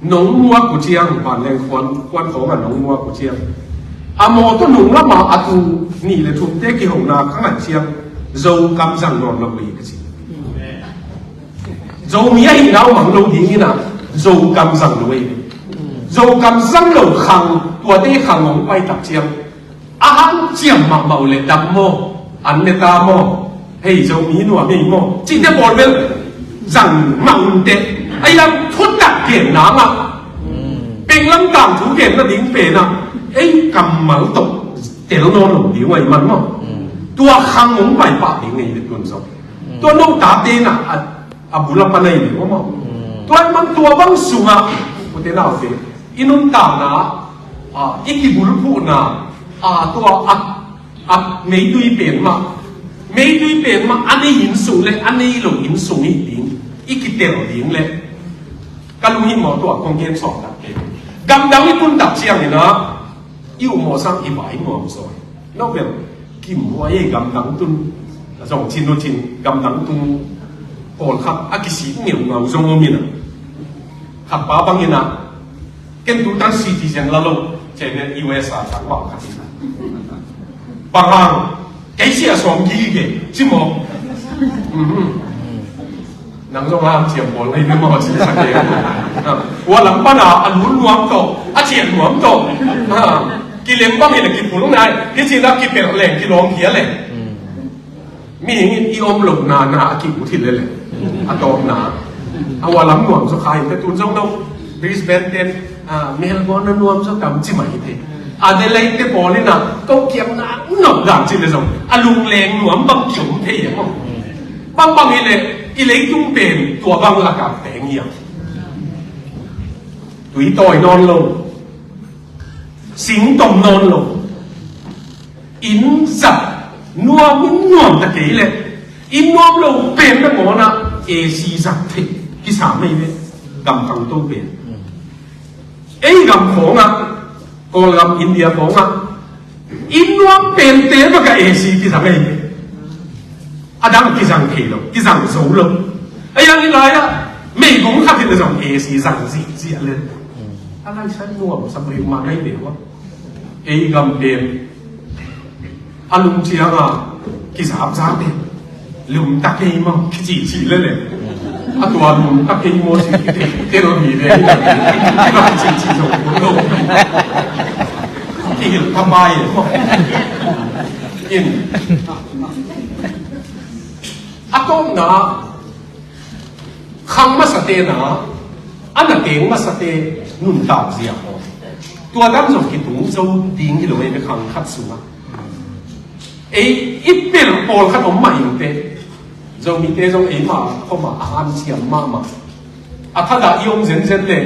nong muak uh ciang, vanleng khuan, khuan khawng ah nong muak uh ciang, a mawtaw nung lamah a tung nih le thumte kihona ka ngat ciang, Zo kam zang nawn lo hi ka ci. Zomi ahihna uh mang lo ding in a, Zo kam zang lo hi. Zo kam zang lo khang, tuate khang hong pai tak ciang, a hang ciam mahmah uh leh dam maw, an ne ta maw, hei Zomi nuam hei maw, cihte pawl bel zang mah un teh. Ahi hang thutak gen nang ah, penglam tangthu gen nading pen ah, ei kammal tawh tel nawn lo ding uh ahih man maw. Tua khang hong pai pah ding ei le tun zong. Tua no tate na a, a bul a pan ahi ding uh maw. Tua ahih man tua bang sungah, ute naute, i nuntakna, ah, i kibulphuhna, ah, tua a, a meitui pen mah, meitui pen mah a nei inn sung le a nei lo inn sung hi ding i kitel ding le, ka lunghimawh tua kong gen sawm tak kei. Gamdang i tun tak ciangin a, i upmawh sang i vai nuam zaw hi. No bel, kimhuai ei gamdang tun. Zong cin uh cin, gamdang tun pawlkhat a kisik ngeungau zong om in a. Khat pa bangin a, ken tutan citizen la lo, cih leh U S a tangval khat in a. Bang hang, kei sia sawm gige, ci maw. Mhm. Nang zong a ciam pawl ngai ni maw, ci sa ke. Ua lam pan a, a lun nuam tawh, a cian nuam tawh. Kilem bang hi le kipul nai, hi ci na kipelh leng kilawm khia le. Mihing in i om lo na na a ki-ut hi le le. A tawpna. A ua lam nuam zaw kha hi te tun zong lo. Brisbane ten, a, Melbourne na nuam zaw tam ci mai hi te. Adelaide te pawl in a, ko kiam na nop dan ci le zong. A lungleng nuam bang ki om thei e maw. Bang bang hi le, i leitung pen, tua bang lakak teng hi a. Tui tawi nawn lo. Sing tom nawn lo. Inn zat nuam, inn nuam ta kei le. Inn nuam lo pen na ngawn a, A C zat thei. Kisam ei ve. Gam khangto pen. Ei gam khawng ah, Kawlgam India khawng ah, inn nuam pente bek a A C kizang ei. A dang kizang thei lo, kizang zo lo. A yang i lai ah, meigong khat in a zong A C zang zihziah le. A lai sa nuam sa bai ma ngai ve ua. Ei gam pen a lum ciang a kizapzap e. Lum ta kei maw, kici ci le le. A tua lum ta kei maw ci kite, te lo mi le. Kici ci zo ko lo. Kihil ka bai maw. In. A tawpna khang masate na, a na teng masate nuntak zia ko. Tua dam zong kitung zo ding hi lo ei ve khang khat sungah. Ei, i pel pawlkhat om mah in te. Zomite zong ei mah, khawmah a hanciam mahmah. A thadah i om zenzen le,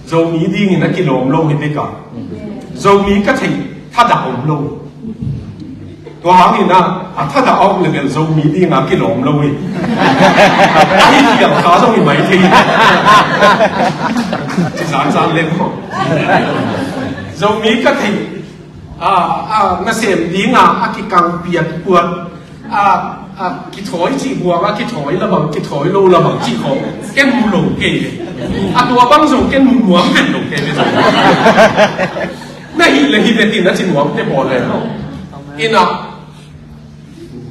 Zomi dingin a kilawm lo hi dika. Zomi ka thei, thadah om lo. Tua hangin a, a thadah a om le bel Zomi dinga kilawm lo hi. A hi kial kha zong hi mai thei. Ci zanzan lem maw. Zomi ka thei, a, a, nasem dinga, a kikang piat puat, a, a, kithawi cih buang, a kithawi la bang, kithawi lo la bang cih khawng, ken mu lo kei. A tua bang zong ken mu nuam vet lo kei. Na hih le hih le tin a ci nuam te bawl le. Ina,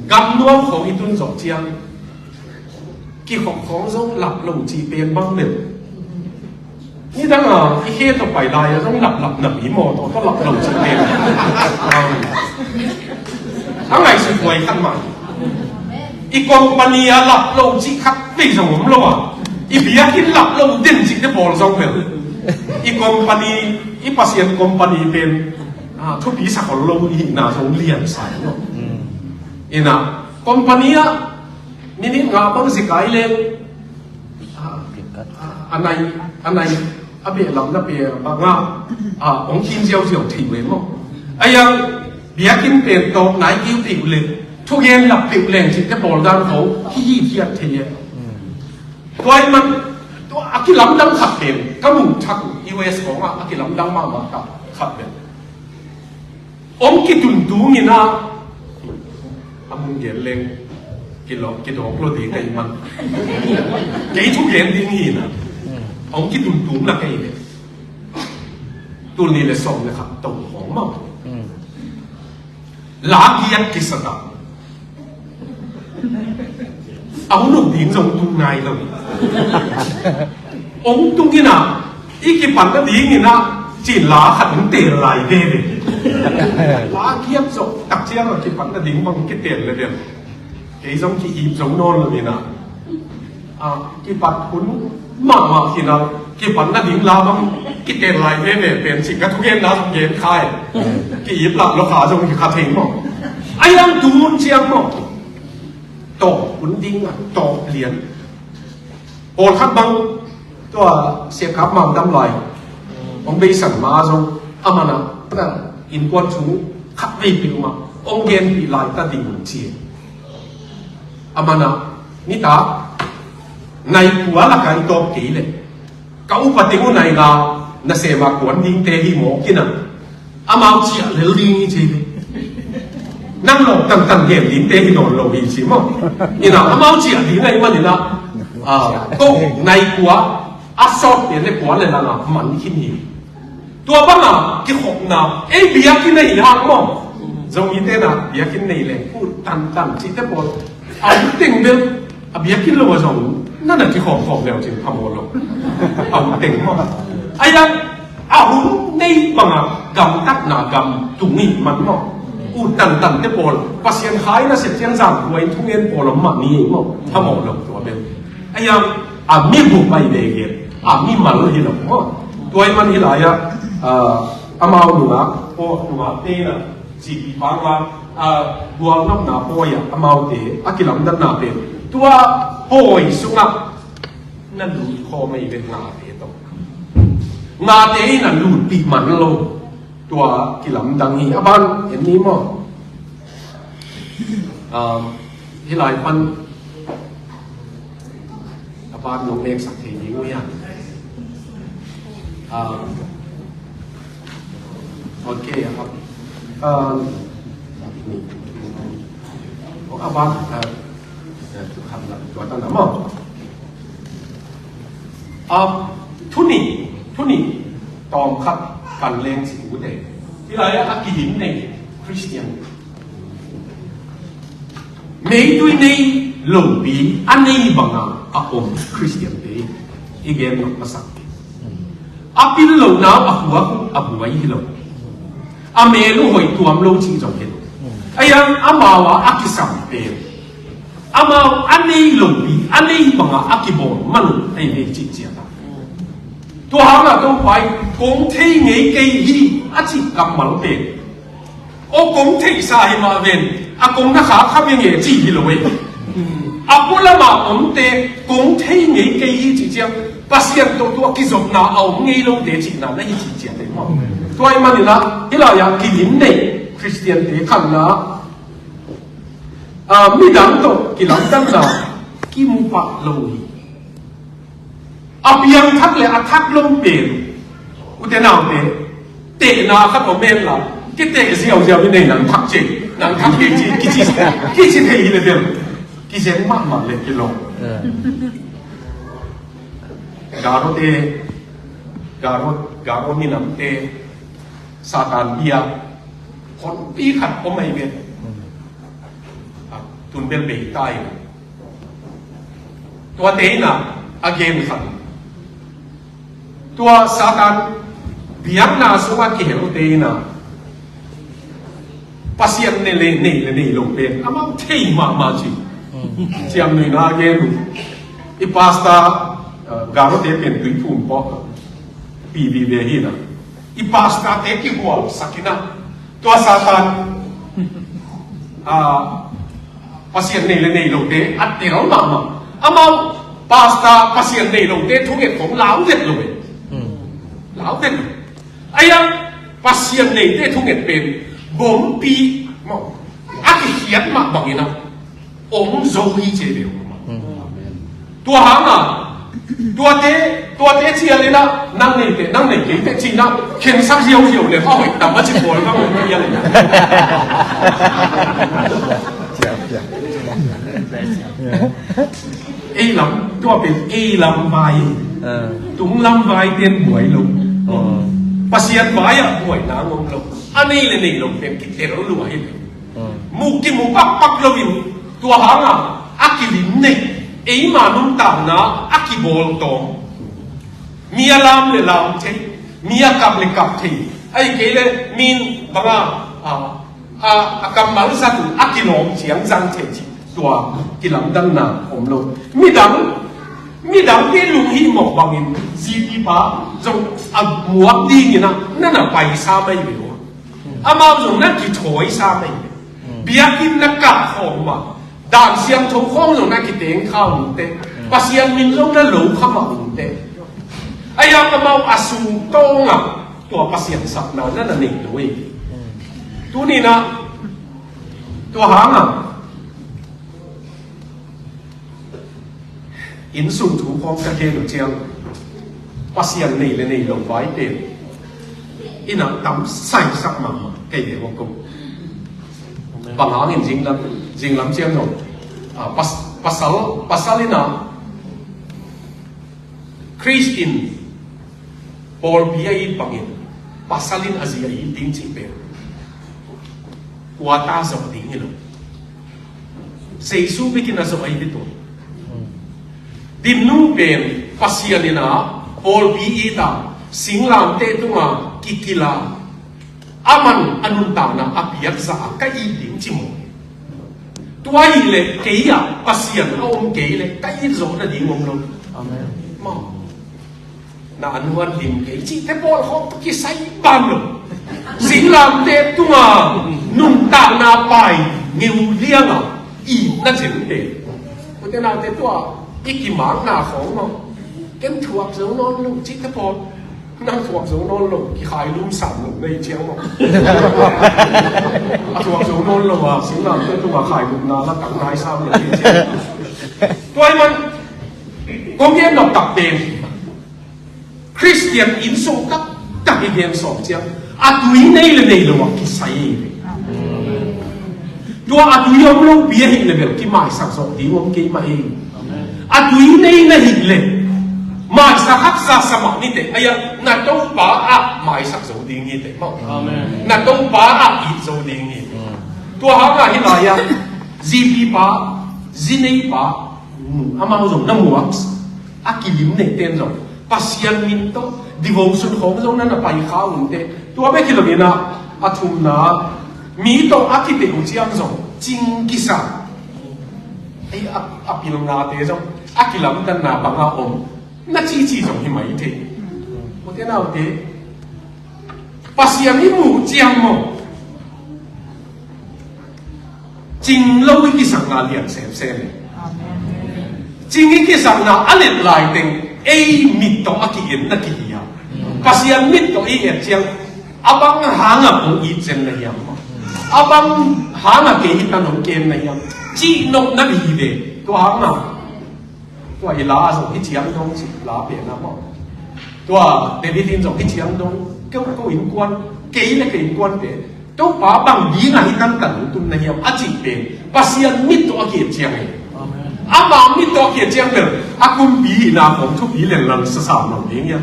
gam nuam khawng i tun zawh ciang, kikhop khawng zong lap lo cih pen bang le. Nidang a, i khe tawh pai lai a zong laplap na pi maw, tawh tawh lap lo cih pen. A ngaihsut huai khat mah. I company a lap lo cih khat vei zong om lo a. I biakinn lap lo den cih te bawl zong bel. I company, i Pasian company pen, a, thupi sak lo i hihna zong lian sa lo. Ina, company a, minit nga bang zikai leng, a, a, a nai, a nai, a beh lam na pe bang a, a, ong kin ziauziau thei ve maw. A yang, biakinn pen tawp nai kiu tiu le, thugen lap tiu leng cih te bawl dan ko, hi hi thiat thei e. Tua i man, tua a kilamdang khat pen, ka muh thak U S kong a, a kilamdang mahmah khat pen. Ong kituntung ina, a mun gen leng, kilo, kidok lo ding ka i man. Kei thu gen ding hi ina. Ong kituntung la kei le. Tul ni le sawm le khat tong hong ma. La giat kisata. A hun uk ding zong tung nai lo. Ong tung ina, i kipan na ding ina, cin la khat ong tel lai veve. La giat zong, tak ciang a kipan na ding bang kitel le dem. Kei zong ki-ip zong nawn lo ina. A, kipat hun mahmah khin a, kipan na ding la bang kitel lai veve pen cih ka thugen na zong gen khai. Ki-ip lah lo kha zong hi kha thei maw. A yang tun ciang maw. Tawp hun ding a, tawp lian. Pawlkhat bang, tua siakap mang dam lai. Hong beisan ma zong, a man a, na, innkuan thu khat vei pil ma, hong genpih lai ta ding ci. A man a, nitak, nai kua laka i tawp kei le. Ka upa teng uh nai nga, nasem a kuan dingte hi mawk ina. Amau ciah lel ding hi ci hi. Nang lawh tangtang gen dingte hi nawn lo hi ci maw. Ina, amau ciah ding ahi man ina. A, ko nai kua, a sawt pen le kua le langa man khin hi. Tua banga kikhopna, ei biakinn ahi hang maw. Zomite na biakinn nei leng, kut tantan cihte pawl. A teng bel, a biakinn lo a zong. Na na kikhawmkhawm leu cin phamawh lo. A hun teng maw? Ahi a, a hun nei banga gamtatna gam tung ih man maw? Ut tantante pawl, Pasian kha in a sep ciang zan tua in thungen pawl om mah ni ei maw? Phamawh lo tua bel. Ahi a, a mi bup ahi veve, a mimal hi lo maw? Tua ih man hih lai-ah, ah, amau nungak, aw, nungakte in a, Zipi panga, a, gualnopna pawi-ah amaute a kilamdanna pen tua pawi sungah na lut khawm ei ve, ngate tawh. Ngate in a lutpih man lo. Tua kilamdang hi. A ban en ni maw? Um, hih lai pan a ban nong neksak thei ding uh hiam? Um, ok, a, um, a ban, uh, uh, tua tan a maw? Um, thu nih, thu nih tawm khat kan leng ci ute. Hih lai-ah a kilim nei Khristian, meitui nei lopi a nei banga a om Khristiante i gen mah masak. A pil lohna a huak uh a buai hi lo. A mel uh hoih tuam lo cih zong hi lo. Ahi a, amau a a kisam pen amau a nei lopi a nei banga a kibawl man uh ahi ve cih ciat a. Tua hangah Topa in kong thei ngei kei hi a cih kammal pen, aw, kong theihsa hi mah ven, a kong na khak kha ve nge cih hi lo ei. A pualamah omte kong thei ngei kei hi cih ciang, Pasian tawh tua kizopna a om ngei lote cihna na hi cih ciat ei maw? Tua ih manin ah hih lai-ah kilim nei Khristiante khanna, a, midang tawh kilamdanna kimu pah lo hi. A piangthak le a thak lo pen, ute naute, tehna khat om hen la, kiteh ziauziau hi nei, nang thak cei, nang thak cei ci, kici, kici thei hi le bel, kizeng mahmah le kilawm. Garote, Garo, Garo minamte, Satan bia honpi khat om ahi ve. A, tun bel bei ta hi. Tuate in a, a gen khat, tua Satan biakna sungah kihelte in a, Pasian nei le, nei le nei lo pen amau thei mahmah ci. Ciamnuihna a gen uh, i pastor, uh, Garote pen Tuiphum pawh pi vive hi na. I pastorte kihualsak in a, tua Satan, a, Pasian nei le nei lote a tel mahmah. Amau pastor Pasian nei lote thunget khong lau vet lo ve. Lau vet lo. Ahi a, Pasian neite thunget pen bompi maw, a kikhiat mah bangin a om zo hi ci ve uh. Tua hangah tuate, tuate cial in a, nang neite, nang nei keite ci-in a, khensak ziauziau le a hoih tam a ci pawl ka om hi a le. Ei lam, tua pen ei lam vai. Tung lam vai pen buai lo. Pasian vai-ah buaina ngom lo. A nei le nei lo pen kitel lua hi lo. Mu kimu pakpak loin, tua hangah a kilim nei, eima nuntakna a kibawl tawm. Mi a lam le lam thei, mi a kap le kap thei, ahih kei le min banga, a, a, a kammal zat uh a kilawm ciang zang thei cih tua kilamdanna om lo. Midang, midangte lunghimawh bangin zipipa zong a muak dingin a, na na paisa mai ve uh. Amau zong na kithawisa mai ve. Biakinn na kah khawm mah, dan siangtho khawng zong na kiteng kha uh teh, Pasian min zong na lo kha mah uh teh. Ahi a, amau a sung tawngah tua Pasian sapna na na nei lo hi. Tuni-in ah tua hangah innsung thu khawng ka gen uh ciang, Pasian nei le nei lo vai pen in ah tam saisak mahmah kei ve uh ko. Bang hangin zinglam, zinglam ciang zong, ah, pas-, pasal, pasal in ah Khrist in pawlpi a it bangin pasal in a zi a it ding cih pen kua ta zawh ding hi lo. Jesu bikin a zawh ahi hi tuan. Dim nu pen Pasian in a pawlpi it a, singlamteh tungah kikil a, aman a nuntakna a piakzah a ka it ding ci maw? Tua ahih leh kei ah Pasian a om kei leh ka it zawh nading om lo. Amen. Maw? Na an huan lim kei cihte pawl khawng tawh kisai bang lo. Singlamteh tunga nuntakna pai ngeu lianga itna cihte. Ute naute, tua i kimakna khawng maw? Ken thuak zo nawn lo cihte pawl. Nang thuak zo nawn lo, kikhailum sam lo na hi ciang maw? A thuak zo nawn lo a, singlamteh tunga khailumna la tang nai sam lo hi ciang. Tua ahih man kong gen nop tak pen Khristian innsung taktak i gen sawm ciang, a tui nei le nei lo a kisai hi ve. Tua a tui om lopi ahih leh bel kimaisak zawh ding om kei mah hi. A tui nei na hih leh maisak haksa sa mah ni teh, a, na Topa ah maisak zo ding hi teh maw? Amen. Na Topa ah it zo ding hi teh. Tua hangah hih lai-ah zipi pa, zi nei pa, amau zong na muak a, kilim neihte in zong Pasian min tawh devotion khawng zong na na pai kha uh teh. Tua bek hi lo in a, a thumna, mi tawh a kiteh uh ciang zong cing kisa. Ei, a, a pilnate zong a kilamdanna banga om na cici zong hi mai thei. Ute naute, Pasian i muh ciang maw, cing lo i kisakna lian semsem. Cing i kisakna a let lai teng ei mit tawh a ki-en na kihi a, Pasian mit tawh i et ciang, a bang hangah kong it zen na hiam? A bang hangah kei hi tan hong kem na hiam? Cih nop na hi ve. Tua hangah tua i la zong hi ciang dong cih la pen a maw? Tua David in zong hi ciang dong, ko, ko innkuan, kei le kei innkuante Topa bang dingah hi tantan hong tun na hiam a cih pen Pasian mit tawh a ki-et ciang hi. Amen. Ama mit tawh a ki-et ciang bel a kumpi hihna khawng thupi lenlang sasam lo ding hiam?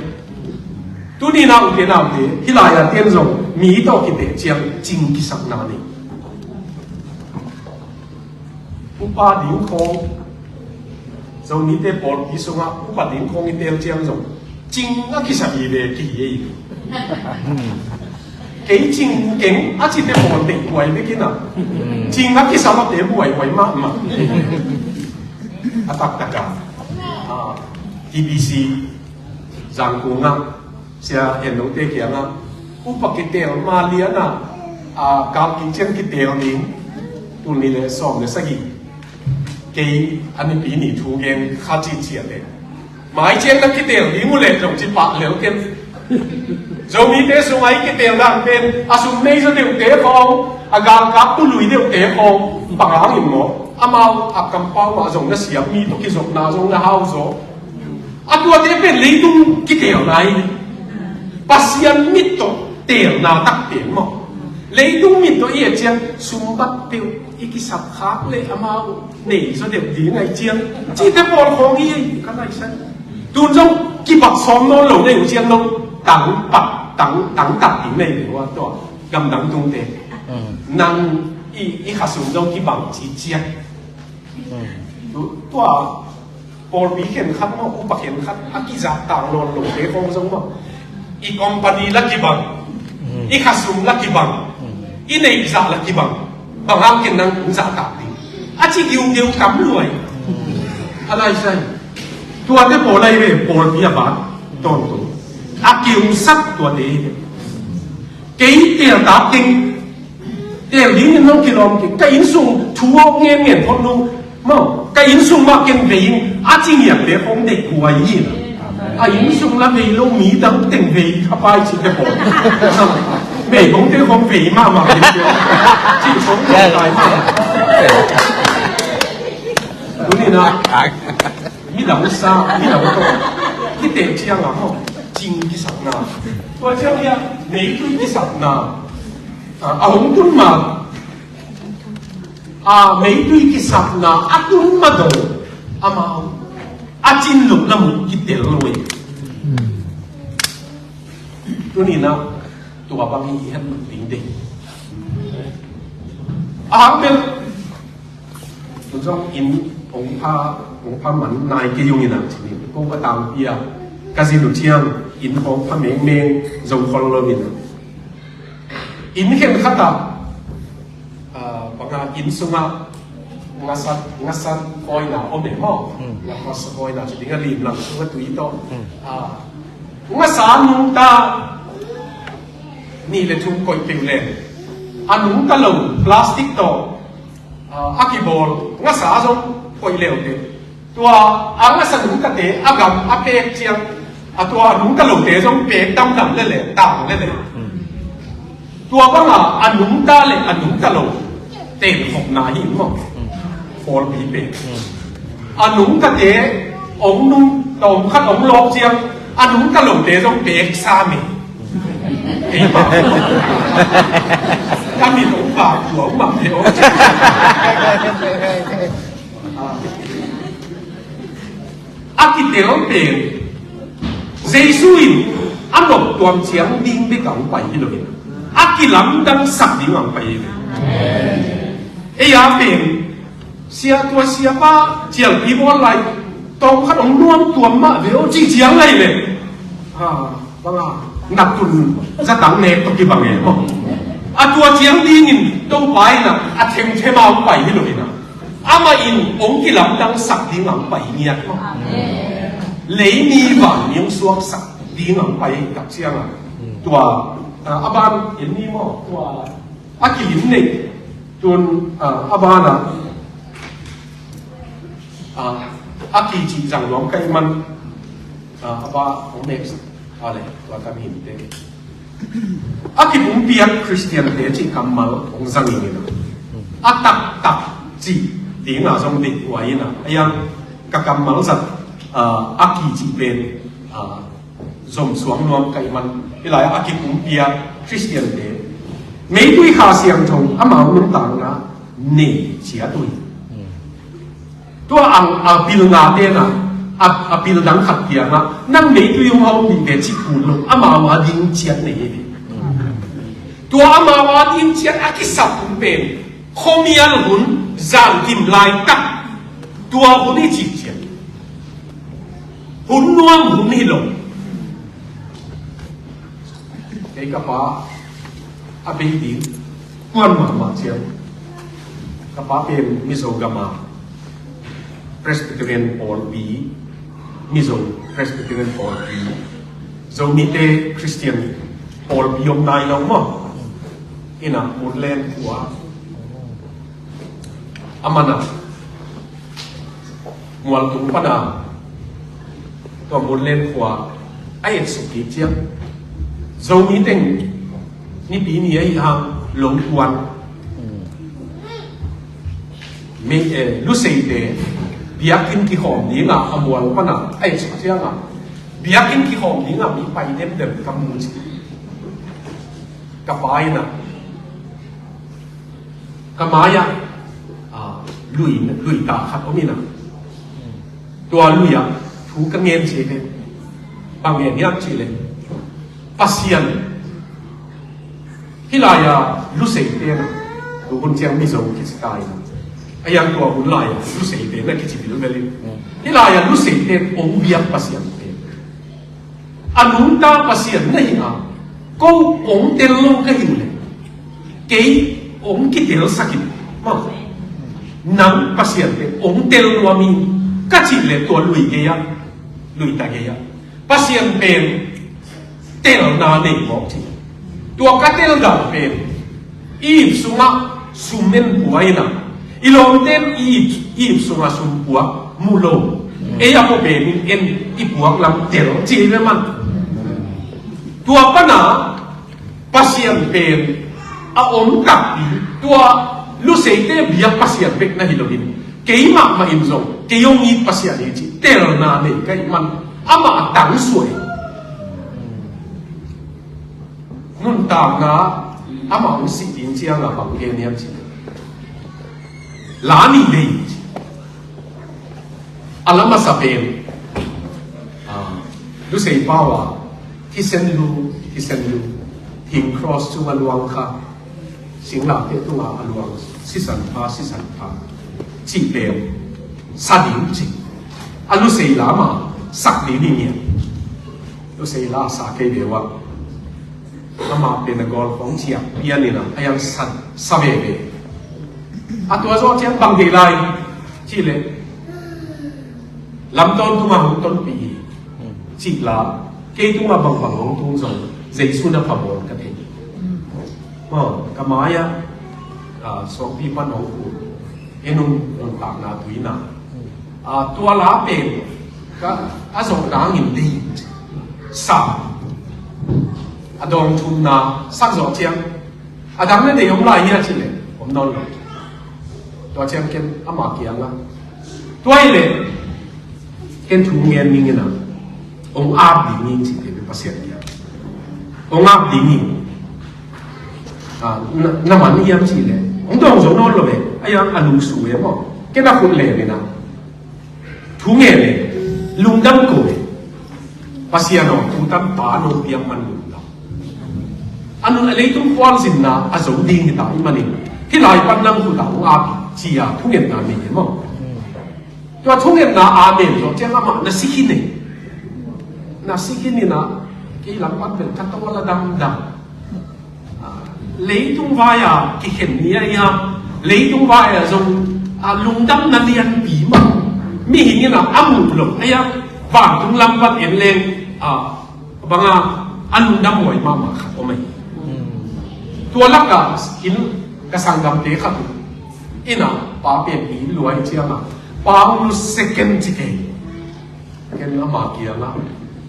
Tuni na ute naute, hih lai-ah ten zong mi tawh kiteh ciang cing kisakna nei. Upa ding khawng, Zomite pawlpi sungah upa ding khawng i tel ciang zong cing a kisa hi ve kihi ei. Kei cing keng a cite pawl deih buai bek in a, cing a kisa lawte buaibuai mahmah. A taktak a, ah, T B C Zangkong ah Sia En Lo te kiangah upa kitel ma lian a, a, kal kik ciang kitel ding, tul nih le sawm le sagih. Kei a nipi nih thu gen kha cihciah le, mai ciang na kitel ding uh leh zong ci pah lel ken. Zomite sungah i kitel dan pen a sum nei zaw deuhte khawng, a galkap tu lui deuhte khawng bang hangin maw, amau a kampau mah zong na siam, mi tawh kizopna zong na hau zaw. A tuate pen leitung kitelna hi. Pasian mit tawh telna takte maw? Leitung mit tawh i et ciang sumbat peuh i kisap khak le amau nei zaw deuh ding ahih ciang, cihte pawl khawng hi ei, ka ngaihsan. Tun zong kibak sawm nawn lo na hih uh ciang dong tang pak, tang, tang tak ding na hi uh a, tua gamdang tungte. Mm. Nang i, i khasum zong kibang ci ciat. Mm. Tu, tua pawlpi khenkhat maw, upa khenkhat a kizahtak nawn lote khawng zong maw, i company la kibang, i khasum la kibang, i neihzah la kibang, bang hang ken nang kong zahtak ding a ci giugiu tam luai. A laisai, tuate pawl ahi ve, pawlpi a bat tawntung a kiusak tuate hi ve. Kei teltak ding, tel dingin hong kilawm kei. Ka innsung thu awk ngen ngen phot nung maw, ka innsung mah ken vei in a ci ngiatte khawng deih huai hi. A innsung la vei lo, mi dang teng vei kha pai cihte khawng. Meigongte khawng vei mahmah hi. Cih khawng vei kai mahmah. Tuni na midang sa, midang tawh kiteh ciang a maw, cing kisakna. Tua ciang hi a, meitui kisakna. A, a hong tun ma, a, meitui kisakna a tun ma dong amau a cin loh lam uh kitel lo hi. Tuni na tua bang hi i het ding ding. A hang bel Zong inn hong pha, hong pha man nai kei ung in ah, ci ni. Ko ka tangpi a ka zin uh ciang inn hong pha mengmeng zo khol lo in ah. Inn khen khat ah, ah, bang a inn sungah ngasa, ngasa kawina om e maw. Hmm. Ngasa kawina ci ding a lim lang sungah tui tawh. Hmm. Ah, ngasa nungta nih le thum koih peuh leng, a nungta lo plastic tawh, ah, a kibawl ngasa zong koih leute. Tua a ngasa nungtate a gam a pek ciang, a tua a nungta lote zong pek damdam lele, tang lele. Tua banga a nungta le a nungta lo tenkhopna hi maw. Pawlpi pen a nungtate ong nung tawm khat ong lawk ciang a nungta lote zong pek sa me. Ei ma ka mit ong ba tua ong bang te ong. A kitel pen Jesu in a nop tuam ciang ding bek a hong pai hi lo in, a kilamdang sak ding a hong pai hi lo. Ei a pen sia, tua siapa cialpi bawl lai tawm khat hong nuam tuam mah ve aw ci ciang lai le. Ha. Banga, nak tun zatang nek tawh kibang e maw. A tua ciang dingin Topa in a, a themthem a hong pai hi lo in a, amah in hong kilamdang sak ding a hong pai ngiat maw. Lei mi van mi hong suak sak ding a hong pai tak ciang a. Tua, a, a ban in ni maw, tua a kilim nei tun, a, a ban a, a, a kicih zang nuam ka hih man, a, a ba hong nek sak. A le, tua ka min te. A kipumpiak Khristiante cih kammal hong zang in a, a taktak cih ding a zong dik huai in a, a yang ka kammal zat, a, a kicih pen, a, zom suang nuam ka hih man. Hih lai a kipumpiak Khristiante meitui Kha Siangtho amau nuntakna nei ciat uh hi. Tua ang a pilna tena, a, a pil dang khat piangah nang meitui hong hau pi ve cih kun lo, amau a ding ciat nei hi. Tua amau a ding ciat a kisap hun pen khuamial hun, zankim laitak, tua hun i cih ciat. Hun nuam hun hi lo. Kei ka pa a bei ding kuan mahmah ciang. Ka pa pen Mizo gama Presbyterian pawlpi, Mizo Presbyterian pawlpi, Zomite Christian pawlpi om nai lo maw. Ina Munlen khua a man a Mualtung pana tua Munlen khua a etsuk kik ciang, Zomi teng Nipi ni ahi hang lo tuan. Mi, eh, Luseite biakinn kikhawm dingah a mual pana a etsuk ciangah biakinn kikhawm dingah mi pai demdem ka mu ci. Ka pa inah ka mai-ah, ah, lui, lui ta khat om inah, tua lui-ah thu ka ngen cih leh, bang ngen hiam cih leh, Pasian, hih lai-ah Luseite na, tu hun ciang Mizo kici ta inah, a yang tua hun lai-ah Luseite na kici bilbel in, hih lai-ah Luseite ong biak Pasian pen a nungta Pasian na hi a, ko ong tel lo ka hi uh leh kei ong kitelsak in maw. Nang Pasian pen ong tel nuam in ka cih leh tua lui gei-ah, lui ta gei-ah Pasian pen telna nei mawk ci. Tua ka tel dan pen Egypt sungah sum en pua inah, i lawmten Egypt, Egypt sungah sum puak mu lo. Ei a pua pen in en i puak lam tel ci hi ve man. Tua pana Pasian pen a om takpi, tua Luseite biak Pasian bek na hi loin, keimah mah in zong kei hong it Pasian hi ci telna nei ka hih man, amah a tangsuai. Nuntakna amah hong sih ding ciangah bang gen hiam cih leh, la nih lei ci. A la masa pen, ah, Lusei pau ah thisen lu, thisen lu, thing cross cungah luang kha, singlate tungah a luang, sisan pha, sisan pha. cih pen sa ding ci. A lusei la mah sak ding hi ngiat. Lusei la sa kei ve uh ah, amah pen a gawl khawng ciah pian in ah, a yang sa, sa veve. A tua zawh ciang bang thei lai cih leh, lamtawn tungah hong tonpih hi cih la, kei tungah bangbang hong tung zong Jesu na pha bawl ka thei. Maw, ka mai-ah, ah, suangpi pan hong pu, en un, nuntakna tuina. Ah, tua la pen ka, a zawh nangin dei sa, a dawng thumna sak zawh ciang, a dang na dei om lai hia cih leh om nawn lo. Tua ciang ken amah kiangah, tua hi leh ken thu ngen ning in ah, hong ap ding hi cih te Pasian kiang, hong ap ding hi. Ah, na, na man hiam cih leh hong dawng zo nawn lo ve. A yang a lungsu ve maw. Ken a khut lem in ah, thu ngen e, lungdam ko e. Pasian aw, tu tan pa no piang man lungdam. A nun a leitung khualzinna a zo ding hi ta ahih manin, hih lai pan nang khut ah hong ap hi ci-a thungetna nei e maw. Tua thungetna amen zawh ciang amah na si khin e. Na si khin in ah, kei lam pan bel ka tawl a damdam. Ah, leitung vai-a kikhen ni a hiam, leitung vai-a zong, ah, lungdamna lianpi mah mihing in ah a muh loh a hiam, vantung lam pan en leng, ah, bang a, a lungdam huai mahmah khat om ahi. Tua lakah in ka sanggamte khat uh in ah, pa pen inn lua ahih ciangah, pa hong nusia ken ci kei. Ken amah kiangah,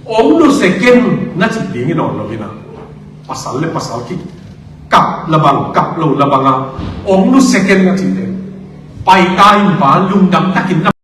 hong nusia ken na cih ding hi nawn lo in ah, pasal le pasal kikap labang, kap lo labang a, hong nusia ken na cih teh, paita in pa lungdam takin na